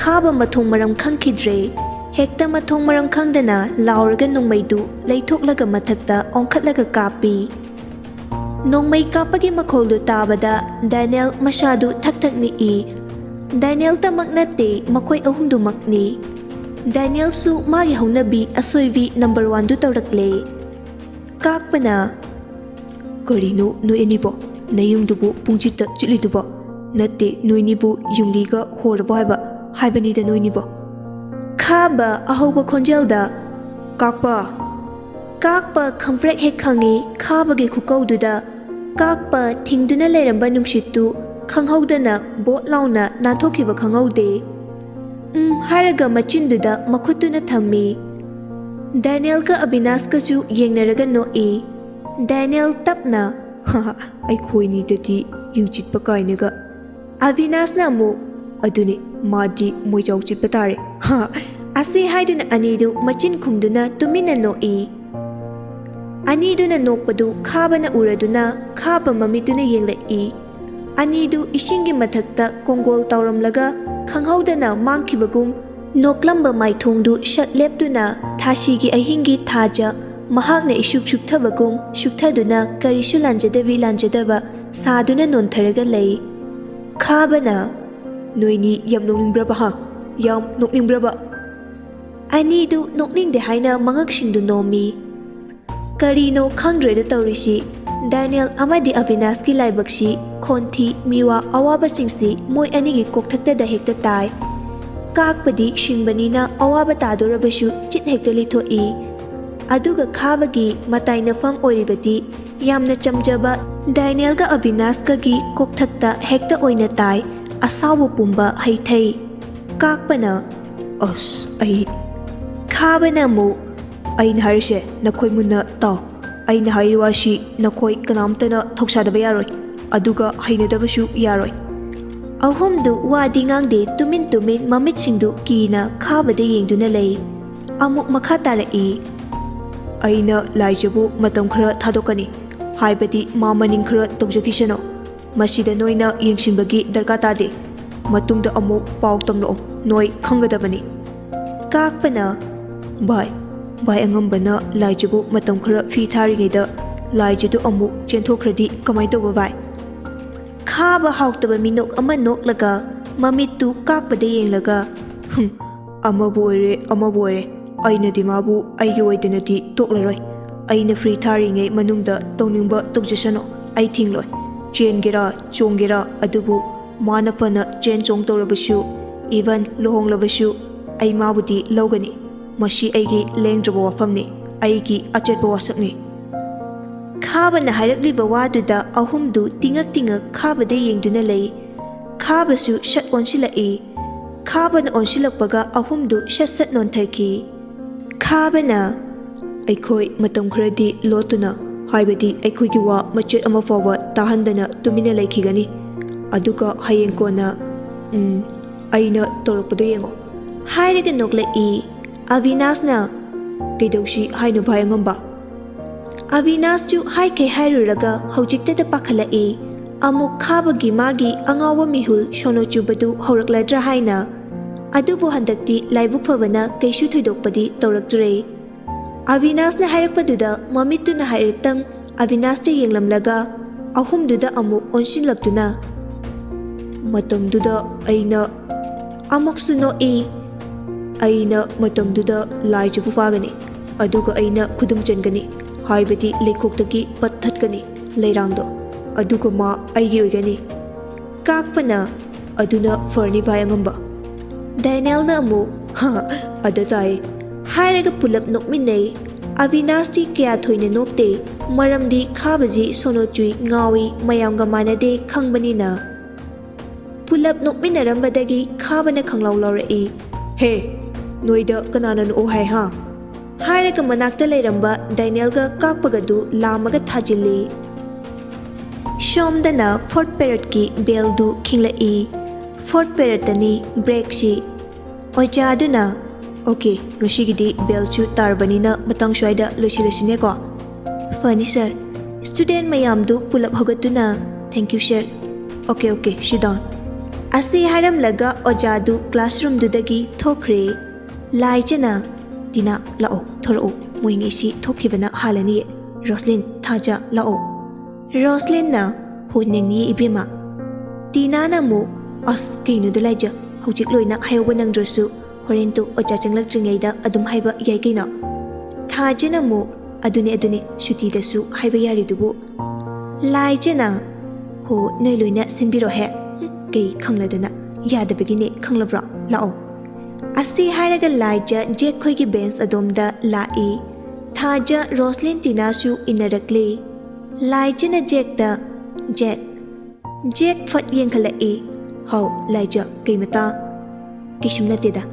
ꯈꯥꯕ ꯃꯊꯣꯡ ꯃꯔꯝ ꯈꯪꯈꯤꯗ꯭ꯔꯦ꯫ ꯍꯦꯛꯇ ꯃꯊꯣꯡ ꯃꯔꯝ ꯈꯪꯗꯅ ꯂꯥꯎꯔꯒ ꯅꯣꯡꯃꯩꯗꯨ ꯂꯩꯊꯣꯛꯂꯒ ꯃꯊꯛꯇ ꯑꯣꯟꯈꯠꯂꯒ ꯀꯥꯞꯄꯤ꯫ ꯅꯣꯡꯃꯩ ꯀꯥꯞꯄꯒꯤ ꯃꯈꯣꯜꯗꯨ ꯇꯥꯕꯗ ꯗꯥꯅꯤꯌꯦꯜ ꯃꯁꯥꯗꯨ ꯊꯛ ꯊꯛ ꯅꯤꯛꯏ꯫ ꯗꯥꯅꯤꯌꯦꯜꯇꯃꯛ ꯅꯠꯇꯦ, ꯃꯈꯣꯏ ꯑꯍꯨꯝꯗꯨꯃꯛꯅꯤ꯫ ꯗꯥꯅꯤꯌꯦꯜꯁꯨ ꯃꯥꯒꯤ ꯍꯧꯅꯕꯤ ꯑꯁꯣꯏꯕꯤ ꯅꯝꯕꯔ ꯋꯥꯟꯗꯨ ꯇꯧꯔꯛꯂꯦ꯫ ꯀꯥꯛꯄꯅ, "ꯀꯔꯤꯅꯣ ꯅꯣꯏ ꯑꯅꯤꯕꯣ? ꯅꯌꯨꯝꯗꯨꯕꯨ ꯄꯨꯡꯆꯤꯠꯇ ꯆꯤꯠꯂꯤꯗꯨꯕꯣ? ꯅꯠꯇꯦ, ꯅꯣꯏꯅꯤꯕꯨ ꯌꯨꯡꯂꯤꯒ ꯍꯣꯔꯕꯣ ꯍꯥꯏꯕ? ꯍꯥꯏꯕꯅꯤꯗ ꯅꯣꯏꯅꯤꯕꯣ?" ꯈꯥꯕ ꯑꯍꯧꯕ ꯈꯣꯟꯖꯦꯜꯗ, "ꯀꯥꯛꯄ!" ꯀꯥꯛꯄ ꯈꯪꯄ꯭ꯔꯦꯛ ꯍꯦꯛ ꯈꯪꯉꯤ꯫ ꯈꯥꯕꯒꯤ ꯈꯨꯀꯧꯗꯨꯗ ꯀꯥꯛꯄ ꯊꯤꯡꯗꯨꯅ ꯂꯩꯔꯝꯕ ꯅꯨꯡꯁꯤꯠꯇꯨ ꯈꯪꯍꯧꯗꯅ ꯕꯣꯠ ꯂꯥꯎꯅ ꯅꯥꯟꯊꯣꯛꯈꯤꯕ ꯈꯪꯍꯧꯗꯦ꯫ "ꯎꯝ" ꯍꯥꯏꯔꯒ ꯃꯆꯤꯟꯗꯨꯗ ꯃꯈꯨꯠꯇꯨꯅ ꯊꯝꯃꯤ꯫ ꯗꯥꯅꯤꯌꯦꯜꯒ ꯑꯕꯤꯅꯥꯁꯀꯁꯨ ꯌꯦꯡꯅꯔꯒ ꯅꯣꯛꯏ꯫ ꯗꯥꯅꯤꯌꯦꯜ ꯇꯞꯅ, "ꯑꯩꯈꯣꯏꯅꯤꯗꯗꯤ ꯌꯨꯡꯆꯤꯠꯄ ꯀꯥꯏꯅꯒ꯫" ꯑꯕꯤꯅꯥꯁꯅ ꯑꯃꯨꯛ, "ꯑꯗꯨꯅꯤ, ꯃꯥꯗꯤ ꯃꯣꯏꯖꯥꯎ ꯆꯤꯠꯄ ꯇꯥꯔꯦ꯫" ꯑꯁꯤ ꯍꯥꯏꯗꯨꯅ ꯑꯅꯤꯗꯨ ꯃꯆꯤꯟ ꯈꯨꯝꯗꯨꯅ ꯇꯨꯃꯤꯟꯅ ꯅꯣꯛꯏ꯫ ꯑꯅꯤꯗꯨꯅ ꯅꯣꯛꯄꯗꯨ ꯈꯥꯕꯅ ꯎꯔꯗꯨꯅ ꯈꯥꯕ ꯃꯃꯤꯠꯇꯨꯅ ꯌꯦꯡꯂꯛꯏ꯫ ꯑꯅꯤꯗꯨ ꯏꯁꯤꯡꯒꯤ ꯃꯊꯛꯇ ꯀꯣꯡꯒꯣꯜ ꯇꯥꯎꯔꯝꯂꯒ ꯈꯪꯍꯧꯗꯅ ꯃꯥꯡꯈꯤꯕꯒꯨꯝ ꯅꯣꯛꯂꯝꯕ ꯃꯥꯏꯊꯣꯡꯗꯨ ꯁꯠ ꯂꯦꯞꯇꯨꯅ ꯊꯥꯁꯤꯒꯤ ꯑꯍꯤꯡꯒꯤ ꯊꯥꯖ ꯃꯍꯥꯛꯅ ꯏꯁꯨꯛ ꯁꯨꯛꯊꯕꯒꯨꯝ ꯁꯨꯛꯊꯗꯨꯅ ꯀꯔꯤꯁꯨ ꯂꯥꯟꯖꯗꯕꯤ ꯂꯥꯟꯖꯗꯕ ꯁꯥꯗꯨꯅ ꯅꯣꯟꯊꯔꯒ ꯂꯩ꯫ ꯈꯥꯕꯅ, "ꯅꯣꯏꯅꯤ ꯌꯥꯝ ꯅꯣꯛꯅꯤꯡꯕ꯭ꯔꯕ ꯍꯥ? ꯌꯥꯝ ꯅꯣꯛꯅꯤꯡꯕ꯭ꯔꯕ?" ꯑꯅꯤꯗꯨ ꯅꯣꯛꯅꯤꯡꯗꯦ ꯍꯥꯏꯅ ꯃꯉꯛꯁꯤꯡꯗꯨ ꯅꯣꯝꯃꯤ꯫ ꯀꯔꯤꯅꯣ ꯈꯪꯗ꯭ꯔꯦꯗ ꯇꯧꯔꯤꯁꯤ꯫ ꯗꯥꯅꯤꯌꯦꯜ ꯑꯃꯗꯤ ꯑꯕꯤꯅꯥꯁꯀꯤ ꯂꯥꯏꯕꯛꯁꯤ ꯈꯣꯟꯊꯤ, ꯃꯤꯋꯥ, ꯑꯋꯥꯕꯁꯤꯡꯁꯤ ꯃꯣꯏ ꯑꯅꯤꯒꯤ ꯀꯣꯛꯊꯛꯇꯗ ꯍꯦꯛꯇ ꯇꯥꯏ꯫ ꯀꯥꯛꯄꯗꯤ ꯁꯤꯡꯕꯅꯤꯅ ꯑꯋꯥꯕ ꯇꯥꯗꯣꯔꯕꯁꯨ ꯆꯤꯠ ꯍꯦꯛꯇ ꯂꯤꯊꯣꯛꯏ꯫ ꯑꯗꯨꯒ ꯈꯥꯕꯒꯤ ꯃꯇꯥꯏꯅꯐꯝ ꯑꯣꯏꯔꯤꯕꯗꯤ ꯌꯥꯝꯅ ꯆꯝꯖꯕ ꯗꯥꯅꯤꯌꯦꯜꯒ ꯑꯕꯤꯅꯥꯁꯀꯒꯤ ꯀꯣꯛꯊꯛꯇ ꯍꯦꯛꯇ ꯑꯣꯏꯅ ꯇꯥꯏ꯫ ꯑꯁꯥꯎꯕ ꯄꯨꯝꯕ ꯍꯩꯊꯩ꯫ ꯀꯥꯛꯄꯅ, "ꯑꯁ, ꯑꯩ" ꯈꯥꯕꯅ ꯑꯃꯨꯛ, "ꯑꯩꯅ ꯍꯥꯏꯔꯤꯁꯦ ꯅꯈꯣꯏ ꯃꯨꯟꯅ ꯇꯥꯎ꯫ ꯑꯩꯅ ꯍꯥꯏꯔꯤꯕ ꯑꯁꯤ ꯅꯈꯣꯏ ꯀꯅꯥꯝꯇꯅ ꯊꯧꯁꯥꯗꯕ ꯌꯥꯔꯣꯏ, ꯑꯗꯨꯒ ꯍꯩꯅꯗꯕꯁꯨ ꯌꯥꯔꯣꯏ꯫" ꯑꯍꯨꯝꯗꯨ ꯋꯥꯗꯤ ꯉꯥꯡꯗꯦ, ꯇꯨꯃꯤꯟ ꯇꯨꯃꯤꯟ ꯃꯃꯤꯠꯁꯤꯡꯗꯨ ꯀꯤꯅ ꯈꯥꯕꯗ ꯌꯦꯡꯗꯨꯅ ꯂꯩ꯫ ꯑꯃꯨꯛ ꯃꯈꯥ ꯇꯥꯔꯛꯏ, "ꯑꯩꯅ ꯂꯥꯏꯖꯕꯨ ꯃꯇꯝ ꯈꯔ ꯊꯥꯗꯣꯛꯀꯅꯤ, ꯍꯥꯏꯕꯗꯤ ꯃꯥ ꯃꯅꯤꯡ ꯈꯔ ꯇꯧꯖꯈꯤꯁꯅꯨ꯫ ꯃꯁꯤꯗ ꯅꯣꯏꯅ ꯌꯦꯡꯁꯤꯟꯕꯒꯤ ꯗꯔꯀꯥꯔ ꯇꯥꯗꯦ꯫ ꯃꯇꯨꯡꯗ ꯑꯃꯨꯛ ꯄꯥꯎ ꯇꯝꯂꯛꯑꯣ, ꯅꯣꯏ ꯈꯪꯒꯗꯕꯅꯤ꯫" ꯀꯥꯛꯄꯅ, "ꯚꯥꯏ, ꯚꯥꯏ ꯑꯉꯝꯕꯅ ꯂꯥꯏꯖꯕꯨ ꯃꯇꯝ ꯈꯔ ꯐꯤ ꯊꯥꯔꯤꯉꯩꯗ ꯂꯥꯏꯖꯗꯨ ꯑꯃꯨꯛ ꯆꯦꯟꯊꯣꯛꯈ꯭ꯔꯗꯤ ꯀꯃꯥꯏ ꯇꯧꯕ ꯚꯥꯏ?" ꯈꯥꯕ ꯍꯥꯎꯇꯕ ꯃꯤꯅꯣꯛ ꯑꯃ ꯅꯣꯛꯂꯒ ꯃꯃꯤꯠꯇꯨ ꯀꯥꯛꯄꯗ ꯌꯦꯡꯂꯒ, "ꯍꯨꯝ, ꯑꯃꯕꯨ ꯑꯣꯏꯔꯦ, ꯑꯃꯕꯨ ꯑꯣꯏꯔꯦ, ꯑꯩꯅꯗꯤ ꯃꯥꯕꯨ ꯑꯩꯒꯤ ꯑꯣꯏꯗꯅꯗꯤ ꯇꯣꯛꯂꯔꯣꯏ꯫ ꯑꯩꯅ ꯐ꯭ꯔꯤ ꯊꯥꯔꯤꯉꯩ ꯃꯅꯨꯡꯗ ꯇꯧꯅꯤꯡꯕ ꯇꯧꯖꯁꯅꯨ, ꯑꯩ ꯊꯤꯡꯂꯣꯏ꯫ ꯆꯦꯟꯒꯦꯔꯥ ꯆꯣꯡꯒꯦꯔꯥ, ꯑꯗꯨꯕꯨ ꯃꯥꯅ ꯐꯅ ꯆꯦꯟ ꯆꯣꯡ ꯇꯧꯔꯕꯁꯨ, ꯏꯚꯟ ꯂꯨꯍꯣꯡꯂꯕꯁꯨ, ꯑꯩ ꯃꯥꯕꯨꯗꯤ ꯂꯧꯒꯅꯤ꯫ ꯃꯁꯤ ꯑꯩꯒꯤ ꯂꯦꯡꯗ꯭ꯔꯕ ꯋꯥꯐꯝꯅꯤ, ꯑꯩꯒꯤ ꯑꯆꯦꯠꯄ ꯋꯥꯁꯛꯅꯤ꯫" ꯈꯥꯕꯅ ꯍꯥꯏꯔꯛꯂꯤꯕ ꯋꯥꯗꯨꯗ ꯑꯍꯨꯝꯗꯨ ꯇꯤꯉꯛ ꯇꯤꯉꯛ ꯈꯥꯕꯗ ꯌꯦꯡꯗꯨꯅ ꯂꯩ꯫ ꯈꯥꯕꯁꯨ ꯁꯠ ꯑꯣꯟꯁꯤꯜꯂꯛꯏ꯫ ꯈꯥꯕꯅ ꯑꯣꯟꯁꯤꯜꯂꯛꯄꯒ ꯑꯍꯨꯝꯗꯨ ꯁꯠ ꯁꯠ ꯅꯣꯟꯊꯈꯤ꯫ ꯈꯥꯕꯅ, "ꯑꯩꯈꯣꯏ ꯃꯇꯝ ꯈꯔꯗꯤ ꯂꯣꯠꯇꯨꯅ, ꯍꯥꯏꯕꯗꯤ ꯑꯩꯈꯣꯏꯒꯤ ꯋꯥ ꯃꯆꯦꯠ ꯑꯃ ꯐꯥꯎꯕ ꯇꯥꯍꯟꯗꯅ ꯇꯨꯃꯤꯟꯅ ꯂꯩꯈꯤꯒꯅꯤ꯫ ꯑꯗꯨꯒ ꯍꯌꯦꯡ ꯀꯣꯟꯅ, ꯎꯝ, ꯑꯩꯅ ꯇꯧꯔꯛꯄꯗꯣ ꯌꯦꯡꯉꯣ꯫" ꯍꯥꯏꯔꯒ ꯅꯣꯛꯂꯛꯏ꯫ ꯑꯕꯤꯅꯥꯁꯅ, "ꯀꯩꯗꯧꯁꯤ ꯍꯥꯏꯅꯣ ꯚꯥꯏ ꯑꯉꯝꯕ?" ꯑꯕꯤꯅꯥꯁꯁꯨ ꯍꯥꯏꯈꯩ ꯍꯥꯏꯔꯨꯔꯒ ꯍꯧꯖꯤꯛꯇꯗ ꯄꯥꯈꯠꯂꯛꯏ꯫ ꯑꯃꯨꯛ ꯈꯥꯕꯒꯤ ꯃꯥꯒꯤ ꯑꯉꯥꯎꯕ ꯃꯤꯍꯨꯜ ꯁꯣꯅꯣ ꯆꯨꯕꯗꯨ ꯍꯧꯔꯛꯂꯗ꯭ꯔꯥ ꯍꯥꯏꯅ꯫ ꯑꯗꯨꯕꯨ ꯍꯟꯗꯛꯇꯤ ꯂꯥꯏꯕꯛ ꯐꯕꯅ ꯀꯩꯁꯨ ꯊꯣꯏꯗꯣꯛꯄꯗꯤ ꯇꯧꯔꯛꯇ꯭ꯔꯦ꯫ ꯑꯕꯤꯅꯥꯁꯅ ꯍꯥꯏꯔꯛꯄꯗꯨꯗ ꯃꯃꯤꯠꯇꯨꯅ ꯍꯥꯏꯔꯞꯇꯪ ꯑꯕꯤꯅꯥꯁꯇ ꯌꯦꯡꯂꯝꯂꯒ ꯑꯍꯨꯝꯗꯨꯗ ꯑꯃꯨꯛ ꯑꯣꯟꯁꯤꯜꯂꯛꯇꯨꯅ, ꯃꯇꯝꯗꯨꯗ ꯑꯩꯅ ꯑꯃꯨꯛꯁꯨ ꯅꯣꯛꯏ꯫ ꯑꯩꯅ ꯃꯇꯝꯗꯨꯗ ꯂꯥꯏꯖꯕꯨ ꯐꯥꯒꯅꯤ, ꯑꯗꯨꯒ ꯑꯩꯅ ꯈꯨꯗꯨꯝ ꯆꯟꯒꯅꯤ, ꯍꯥꯏꯕꯗꯤ ꯂꯩꯈꯣꯛꯇꯒꯤ ꯄꯠꯊꯠꯀꯅꯤ ꯂꯩꯔꯥꯡꯗꯣ, ꯑꯗꯨꯒ ꯃꯥ ꯑꯩꯒꯤ ꯑꯣꯏꯒꯅꯤ꯫ ꯀꯥꯛꯄꯅ, "ꯑꯗꯨꯅ ꯐꯔꯅꯤ ꯚꯥꯏ ꯑꯉꯝꯕ꯫" ꯗꯥꯏꯅꯦꯜꯅ ꯑꯃꯨꯛ, "ꯍꯥ, ꯑꯗ ꯇꯥꯏ," ꯍꯥꯏꯔꯒ ꯄꯨꯂꯞ ꯅꯣꯛꯃꯤꯟꯅꯩ꯫ ꯑꯕꯤꯅꯥꯁꯇꯤ ꯀꯌꯥ ꯊꯣꯏꯅ ꯅꯣꯛꯇꯦ, ꯃꯔꯝꯗꯤ ꯈꯥꯕꯁꯤ ꯁꯣꯅꯣ ꯆꯨꯏ, ꯉꯥꯎꯏ, ꯃꯌꯥꯝꯒ ꯃꯥꯟꯅꯗꯦ ꯈꯪꯕꯅꯤꯅ꯫ ꯄꯨꯂꯞ ꯅꯣꯛꯃꯤꯟꯅꯔꯝꯕꯗꯒꯤ ꯈꯥꯕꯅ ꯈꯪꯂꯥꯎ ꯂꯥꯎꯔꯛꯏ, "ꯍꯦ, ꯅꯣꯏꯗ ꯀꯅꯥꯅ ꯅꯣꯛꯑꯣ ꯍꯥꯏ, ꯍꯥ?" ꯍꯥꯏꯔꯒ ꯃꯅꯥꯛꯇ ꯂꯩꯔꯝꯕ ꯗꯥꯏꯅꯦꯜꯒ ꯀꯥꯛꯄꯒꯗꯨ ꯂꯥꯝꯃꯒ ꯊꯥꯖꯤꯜꯂꯤ꯫ ꯁꯣꯝꯗꯅ ꯐꯣꯔꯠ ꯄꯦꯔꯠꯀꯤ ꯕꯦꯜꯗꯨ ꯈꯤꯡꯂꯛꯏ꯫ ꯐꯣꯔꯠ ꯄꯦꯔꯠꯇꯅꯤ ꯕ꯭ꯔꯦꯛꯁꯤ꯫ ꯑꯣꯖꯥꯗꯨꯅ, "ꯑꯣꯀꯦ, ꯉꯁꯤꯒꯤꯗꯤ ꯕꯦꯜꯁꯨ ꯇꯥꯔꯕꯅꯤꯅ ꯃꯇꯥꯡ ꯁ꯭ꯋꯥꯏꯗ ꯂꯣꯏꯁꯤꯜꯂꯁꯤꯅꯦꯀꯣ?" "ꯐꯅꯤ ꯁꯥꯔ꯫" ꯁ꯭ꯇꯨꯗꯦꯟ ꯃꯌꯥꯝꯗꯨ ꯄꯨꯂꯞ ꯍꯧꯒꯠꯇꯨꯅ, "Thank you sir꯫ Okay, okay, sit down꯫" ꯑꯁꯤ ꯍꯥꯏꯔꯝꯂꯒ ꯑꯣꯖꯥꯗꯨ ꯀ꯭ꯂꯥꯁꯔꯨꯝꯗꯨꯗꯒꯤ ꯊꯣꯛꯈ꯭ꯔꯦ꯫ ꯂꯥꯏꯖꯅ, "ꯇꯤꯅꯥ, ꯂꯥꯛꯑꯣ, ꯊꯣꯔꯛꯑꯣ, ꯃꯣꯏ ꯑꯅꯤꯁꯤ ꯊꯣꯛꯈꯤꯕꯅ ꯍꯥꯜꯂꯅꯤꯌꯦ꯫ ꯔꯣꯁꯂꯤꯟ, ꯊꯥꯖ, ꯂꯥꯛꯑꯣ꯫" ꯔꯣꯁꯂꯤꯟꯅ, "ꯍꯣ, ꯅꯪꯅꯤꯌꯦ ꯏꯕꯦꯝꯃ꯫" ꯇꯤꯅꯥꯅ ꯑꯃꯨꯛ, "ꯑꯁ, ꯀꯩꯅꯣꯗ ꯂꯥꯏꯖ, ꯍꯧꯖꯤꯛ ꯂꯣꯏꯅ ꯍꯥꯏꯍꯧꯕ ꯅꯪꯗ꯭ꯔꯁꯨ ꯍꯣꯔꯦꯟ ꯇꯨ ꯑꯣꯖꯥ ꯆꯪꯂꯛꯇ꯭ꯔꯤꯉꯩꯗ ꯑꯗꯨꯝ ꯍꯥꯏꯕ ꯌꯥꯏ ꯀꯩꯅꯣ?" ꯊꯥꯖꯅ ꯑꯃꯨꯛ, "ꯑꯗꯨꯅꯦ, ꯑꯗꯨꯅꯦ, ꯁꯨꯇꯤꯗꯁꯨ ꯍꯥꯏꯕ ꯌꯥꯔꯤꯗꯨꯕꯨ꯫" ꯂꯥꯏꯖꯅ, "ꯍꯣ, ꯅꯣꯏ ꯂꯣꯏꯅ ꯁꯤꯟꯕꯤꯔꯣꯍꯦ꯫ ꯍꯨꯝ, ꯀꯩ ꯈꯪꯂꯗꯅ? ꯌꯥꯗꯕꯒꯤꯅꯦ, ꯈꯪꯂꯕ꯭ꯔꯣ? ꯂꯥꯛꯑꯣ꯫" ꯑꯁꯤ ꯍꯥꯏꯔꯒ ꯂꯥꯏꯖ ꯖꯦꯛ ꯈꯣꯏꯒꯤ ꯕꯦꯟꯁ ꯑꯗꯣꯝꯗ ꯂꯥꯛꯏ꯫ ꯊꯥꯖ, ꯔꯣꯁꯂꯤꯟ, ꯇꯤꯅꯥꯁꯨ ꯏꯟꯅꯔꯛꯂꯤ꯫ ꯂꯥꯏꯖꯅ ꯖꯦꯛꯇ, "ꯖꯦꯛ꯫" ꯖꯦꯛ ꯐꯠ ꯌꯦꯡꯈꯠꯂꯛꯏ꯫ "ꯍꯥꯎ, ꯂꯥꯏꯖ, ꯀꯩ ꯃꯇꯥꯡ?" "ꯀꯩꯁꯨꯝ ꯅꯠꯇꯦꯗ꯫"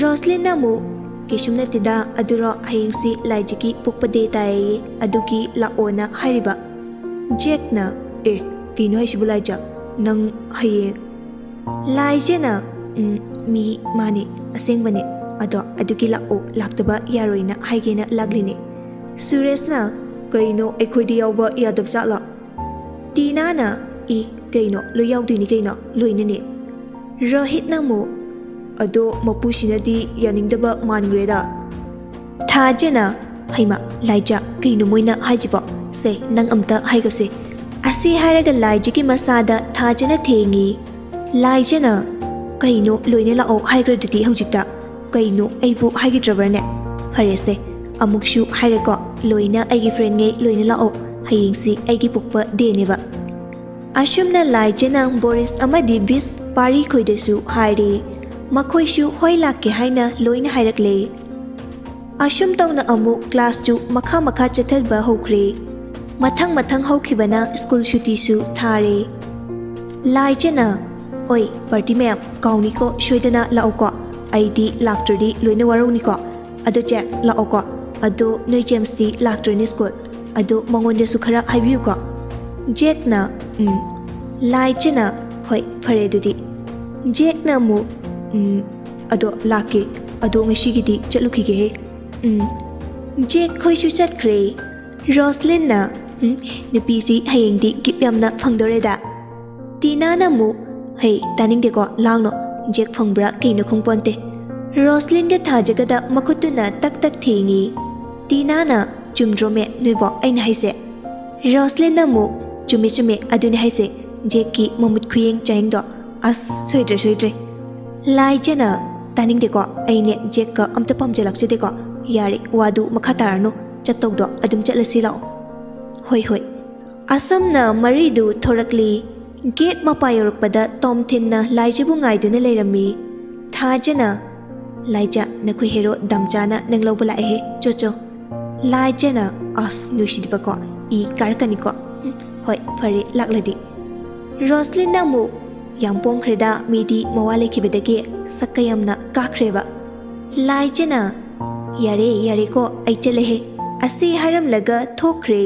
ꯔꯣꯁꯂꯤꯟꯅ ꯑꯃꯨꯛ, "ꯀꯩꯁꯨꯝ ꯅꯠꯇꯦꯗ, ꯑꯗꯨꯔꯣ ꯍꯌꯦꯡꯁꯤ ꯂꯥꯏꯖꯒꯤ ꯄꯣꯛꯄ ꯗꯦ ꯇꯥꯏꯌꯦ, ꯑꯗꯨꯒꯤ ꯂꯥꯛꯑꯣꯅ ꯍꯥꯏꯔꯤꯕ꯫" ꯖꯦꯛꯅ, "ꯑꯦ, ꯀꯩꯅꯣ ꯍꯥꯏꯁꯤꯕꯨ ꯂꯥꯏꯖ? ꯅꯪ ꯍꯌꯦꯡ?" ꯂꯥꯏꯖꯅ, "ꯎꯝ, ꯃꯤ ꯃꯥꯅꯦ, ꯑꯁꯦꯡꯕꯅꯦ꯫ ꯑꯗꯣ ꯑꯗꯨꯒꯤ ꯂꯥꯛꯑꯣ, ꯂꯥꯛꯇꯕ ꯌꯥꯔꯣꯏꯅ ꯍꯥꯏꯒꯦꯅ ꯂꯥꯛꯂꯤꯅꯦ꯫" ꯁꯨꯔꯦꯁꯅ, "ꯀꯩꯅꯣ, ꯑꯩꯈꯣꯏꯗꯤ ꯌꯥꯎꯕ ꯌꯥꯗꯕ ꯖꯥꯠꯂꯣ?" ꯇꯤꯅꯥꯅ, "ꯏ, ꯀꯩꯅꯣ, ꯂꯣꯏ ꯌꯥꯎꯗꯣꯏꯅꯤ ꯀꯩꯅꯣ, ꯂꯣꯏꯅꯅꯦ꯫" ꯔꯣꯍꯤꯠꯅ ꯑꯃꯨꯛ, "ꯑꯗꯣ ꯃꯄꯨꯁꯤꯅꯗꯤ ꯌꯥꯅꯤꯡꯗꯕ ꯃꯥꯟꯈ꯭ꯔꯦꯗ꯫" ꯊꯥꯖꯅ, "ꯍꯩꯃ, ꯂꯥꯏꯖ, ꯀꯩꯅꯣ ꯃꯣꯏꯅ ꯍꯥꯏꯁꯤꯕꯣ? ꯁꯦ, ꯅꯪ ꯑꯝꯇ ꯍꯥꯏꯒꯣꯁꯦ꯫" ꯑꯁꯤ ꯍꯥꯏꯔꯒ ꯂꯥꯏꯖꯒꯤ ꯃꯁꯥꯗ ꯊꯥꯖꯅ ꯊꯦꯡꯉꯤ꯫ ꯂꯥꯏꯖꯅ, "ꯀꯩꯅꯣ, ꯂꯣꯏꯅ ꯂꯥꯛꯑꯣ ꯍꯥꯏꯈ꯭ꯔꯗꯨꯗꯤ ꯍꯧꯖꯤꯛꯇ? ꯀꯩꯅꯣ, ꯑꯩꯕꯨ ꯍꯥꯏꯈꯤꯗ꯭ꯔꯕ꯭ꯔꯅꯦ? ꯐꯔꯦꯁꯦ, ꯑꯃꯨꯛꯁꯨ ꯍꯥꯏꯔꯦꯀꯣ, ꯂꯣꯏꯅ ꯑꯩꯒꯤ friendꯉꯩ ꯂꯣꯏꯅ ꯂꯥꯛꯑꯣ, ꯍꯌꯦꯡꯁꯤ ꯑꯩꯒꯤ ꯄꯣꯛꯄ dayꯅꯦꯕ"꯫ ꯑꯁꯨꯝꯅ ꯂꯥꯏꯖꯅ ꯕꯣꯔꯤꯁ ꯑꯃꯗꯤ ꯕꯤꯁ ꯄꯥꯔꯤ ꯈꯣꯏꯗꯁꯨ ꯍꯥꯏꯔꯦ꯫ ꯃꯈꯣꯏꯁꯨ ꯍꯣꯏ ꯂꯥꯛꯀꯦ ꯍꯥꯏꯅ ꯂꯣꯏꯅ ꯍꯥꯏꯔꯛꯂꯦ꯫ ꯑꯁꯨꯝ ꯇꯧꯅ ꯑꯃꯨꯛ classꯁꯨ ꯃꯈꯥ ꯃꯈꯥ ꯆꯠꯊꯕ ꯍꯧꯈ꯭ꯔꯦ꯫ ꯃꯊꯪ ꯃꯊꯪ ꯍꯧꯈꯤꯕꯅ school ꯁꯨꯇꯤꯁꯨ ꯊꯥꯔꯦ꯫ ꯂꯥꯏꯖꯅ, "ꯑꯣꯏ, party ꯃꯌꯥꯝ, ꯀꯥꯎꯅꯤꯀꯣ, ꯁꯣꯏꯗꯅ ꯂꯥꯛꯎꯀꯣ꯫ ꯑꯩꯗꯤ ꯂꯥꯛꯇ꯭ꯔꯗꯤ ꯂꯣꯏꯅ ꯋꯥꯔꯧꯅꯤꯀꯣ꯫ ꯑꯗꯣ ꯖꯦꯛ, ꯂꯥꯛꯑꯣꯀꯣ꯫ ꯑꯗꯣ ꯅꯣꯏ ꯖꯦꯝꯁꯇꯤ ꯂꯥꯛꯇ꯭ꯔꯅꯤ school꯫ ꯑꯗꯣ ꯃꯉꯣꯟꯗꯁꯨ ꯈꯔ ꯍꯥꯏꯕꯤꯌꯨꯀꯣ"꯫ ꯖꯦꯛꯅ, "ꯎꯝ"꯫ ꯂꯥꯏꯖꯅ, "ꯍꯣꯏ, ꯐꯔꯦ ꯑꯗꯨꯗꯤ"꯫ ꯖꯦꯛꯅ ꯑꯃꯨꯛ, "ꯎꯝ, ꯑꯗꯣ ꯂꯥꯛꯀꯦ꯫ ꯑꯗꯣ ꯉꯁꯤꯒꯤꯗꯤ ꯆꯠꯂꯨꯈꯤꯒꯦꯍꯦ꯫ ꯎꯝ"꯫ ꯖꯦꯛ ꯈꯣꯏꯁꯨ ꯆꯠꯈ꯭ꯔꯦ꯫ ꯔꯣꯁꯂꯤꯟꯅ, "ꯎꯝ, ꯅꯨꯄꯤꯁꯤ ꯍꯌꯦꯡꯗꯤ gift ꯌꯥꯝꯅ ꯐꯪꯗꯣꯔꯦꯗ"꯫ ꯇꯤꯅꯥꯅ ꯑꯃꯨꯛ, "ꯍꯩ, ꯇꯥꯅꯤꯡꯗꯦꯀꯣ, ꯂꯥꯡꯅꯣ꯫ ꯖꯦꯛ ꯐꯪꯕ꯭ꯔꯥ ꯀꯩꯅꯣ ꯈꯪꯄꯣꯟꯇꯦ"꯫ ꯔꯣꯁꯂꯤꯟꯒ ꯊꯥꯖꯒꯗ ꯃꯈꯨꯠꯇꯨꯅ ꯇꯛ ꯇꯛ ꯊꯦꯡꯉꯤ꯫ ꯇꯤꯅꯥꯅ, "ꯆꯨꯝꯗ꯭ꯔꯣꯃꯦ ꯅꯣꯏꯕꯣ ꯑꯩꯅ ꯍꯥꯏꯁꯦ?" ꯔꯣꯁꯂꯤꯟꯅ ꯑꯃꯨꯛ, "ꯆꯨꯝꯃꯦ, ꯆꯨꯝꯃꯦ, ꯑꯗꯨꯅꯦ ꯍꯥꯏꯁꯦ꯫ ꯖꯦꯛꯀꯤ ꯃꯃꯨꯠ ꯈꯨꯌꯦꯡ ꯆꯥꯌꯦꯡꯗꯣ꯫ ꯑꯁ, ꯁꯣꯏꯗ꯭ꯔꯦ, ꯁꯣꯏꯗ꯭ꯔꯦ"꯫ ꯂꯥꯏꯖꯅ, "ꯇꯥꯅꯤꯡꯗꯦꯀꯣ, ꯑꯩꯅꯦ ꯖꯦꯛꯀ ꯑꯝꯇ ꯄꯥꯝꯖꯜꯂꯛꯆꯗꯦꯀꯣ꯫ ꯌꯥꯔꯦ, ꯋꯥꯗꯨ ꯃꯈꯥ ꯇꯥꯔꯅꯨ꯫ ꯆꯠꯇꯧꯗꯣ ꯑꯗꯨꯝ ꯆꯠꯂꯁꯤ ꯂꯥꯛꯑꯣ"꯫ "ꯍꯣꯏ, ꯍꯣꯏ"꯫ ꯑꯁꯨꯝꯅ ꯃꯔꯤꯗꯨ ꯊꯣꯔꯛꯂꯤ꯫ Gate ꯃꯄꯥ ꯌꯧꯔꯛꯄꯗ ꯇꯣꯝꯊꯤꯟꯅ ꯂꯥꯏꯖꯕꯨ ꯉꯥꯏꯗꯨꯅ ꯂꯩꯔꯝꯃꯤ꯫ ꯊꯥꯖꯅ, "ꯂꯥꯏꯖ, ꯅꯈꯣꯏ hero ꯗꯥꯝꯆꯥꯅ ꯅꯪ ꯂꯧꯕ ꯂꯥꯛꯑꯦꯍꯦ, ꯆꯣ ꯆꯣ"꯫ ꯂꯥꯏꯖꯅ, "ꯑꯁ, ꯅꯨꯡꯁꯤꯗꯕꯀꯣ, ꯏ ꯀꯥꯔꯛꯀꯅꯤꯀꯣ꯫ ꯎꯝ, ꯍꯣꯏ, ꯐꯔꯦ, ꯂꯥꯛꯂꯗꯤ"꯫ ꯔꯣꯁꯂꯤꯟꯅ ꯑꯃꯨꯛ, "ꯌꯥꯝ ꯄꯣꯡꯈ꯭ꯔꯦꯗ, ꯃꯤꯗꯤ ꯃꯋꯥ ꯂꯩꯈꯤꯕꯗꯒꯤ ꯁꯛꯀ ꯌꯥꯝꯅ ꯀꯥꯈ꯭ꯔꯦꯕ"꯫ ꯂꯥꯏꯖꯅ, "ꯌꯥꯔꯦ, ꯌꯥꯔꯦꯀꯣ, ꯑꯩ ꯆꯠꯂꯦꯍꯦ"꯫ ꯑꯁꯤ ꯍꯥꯏꯔꯝꯂꯒ ꯊꯣꯛꯈ꯭ꯔꯦ꯫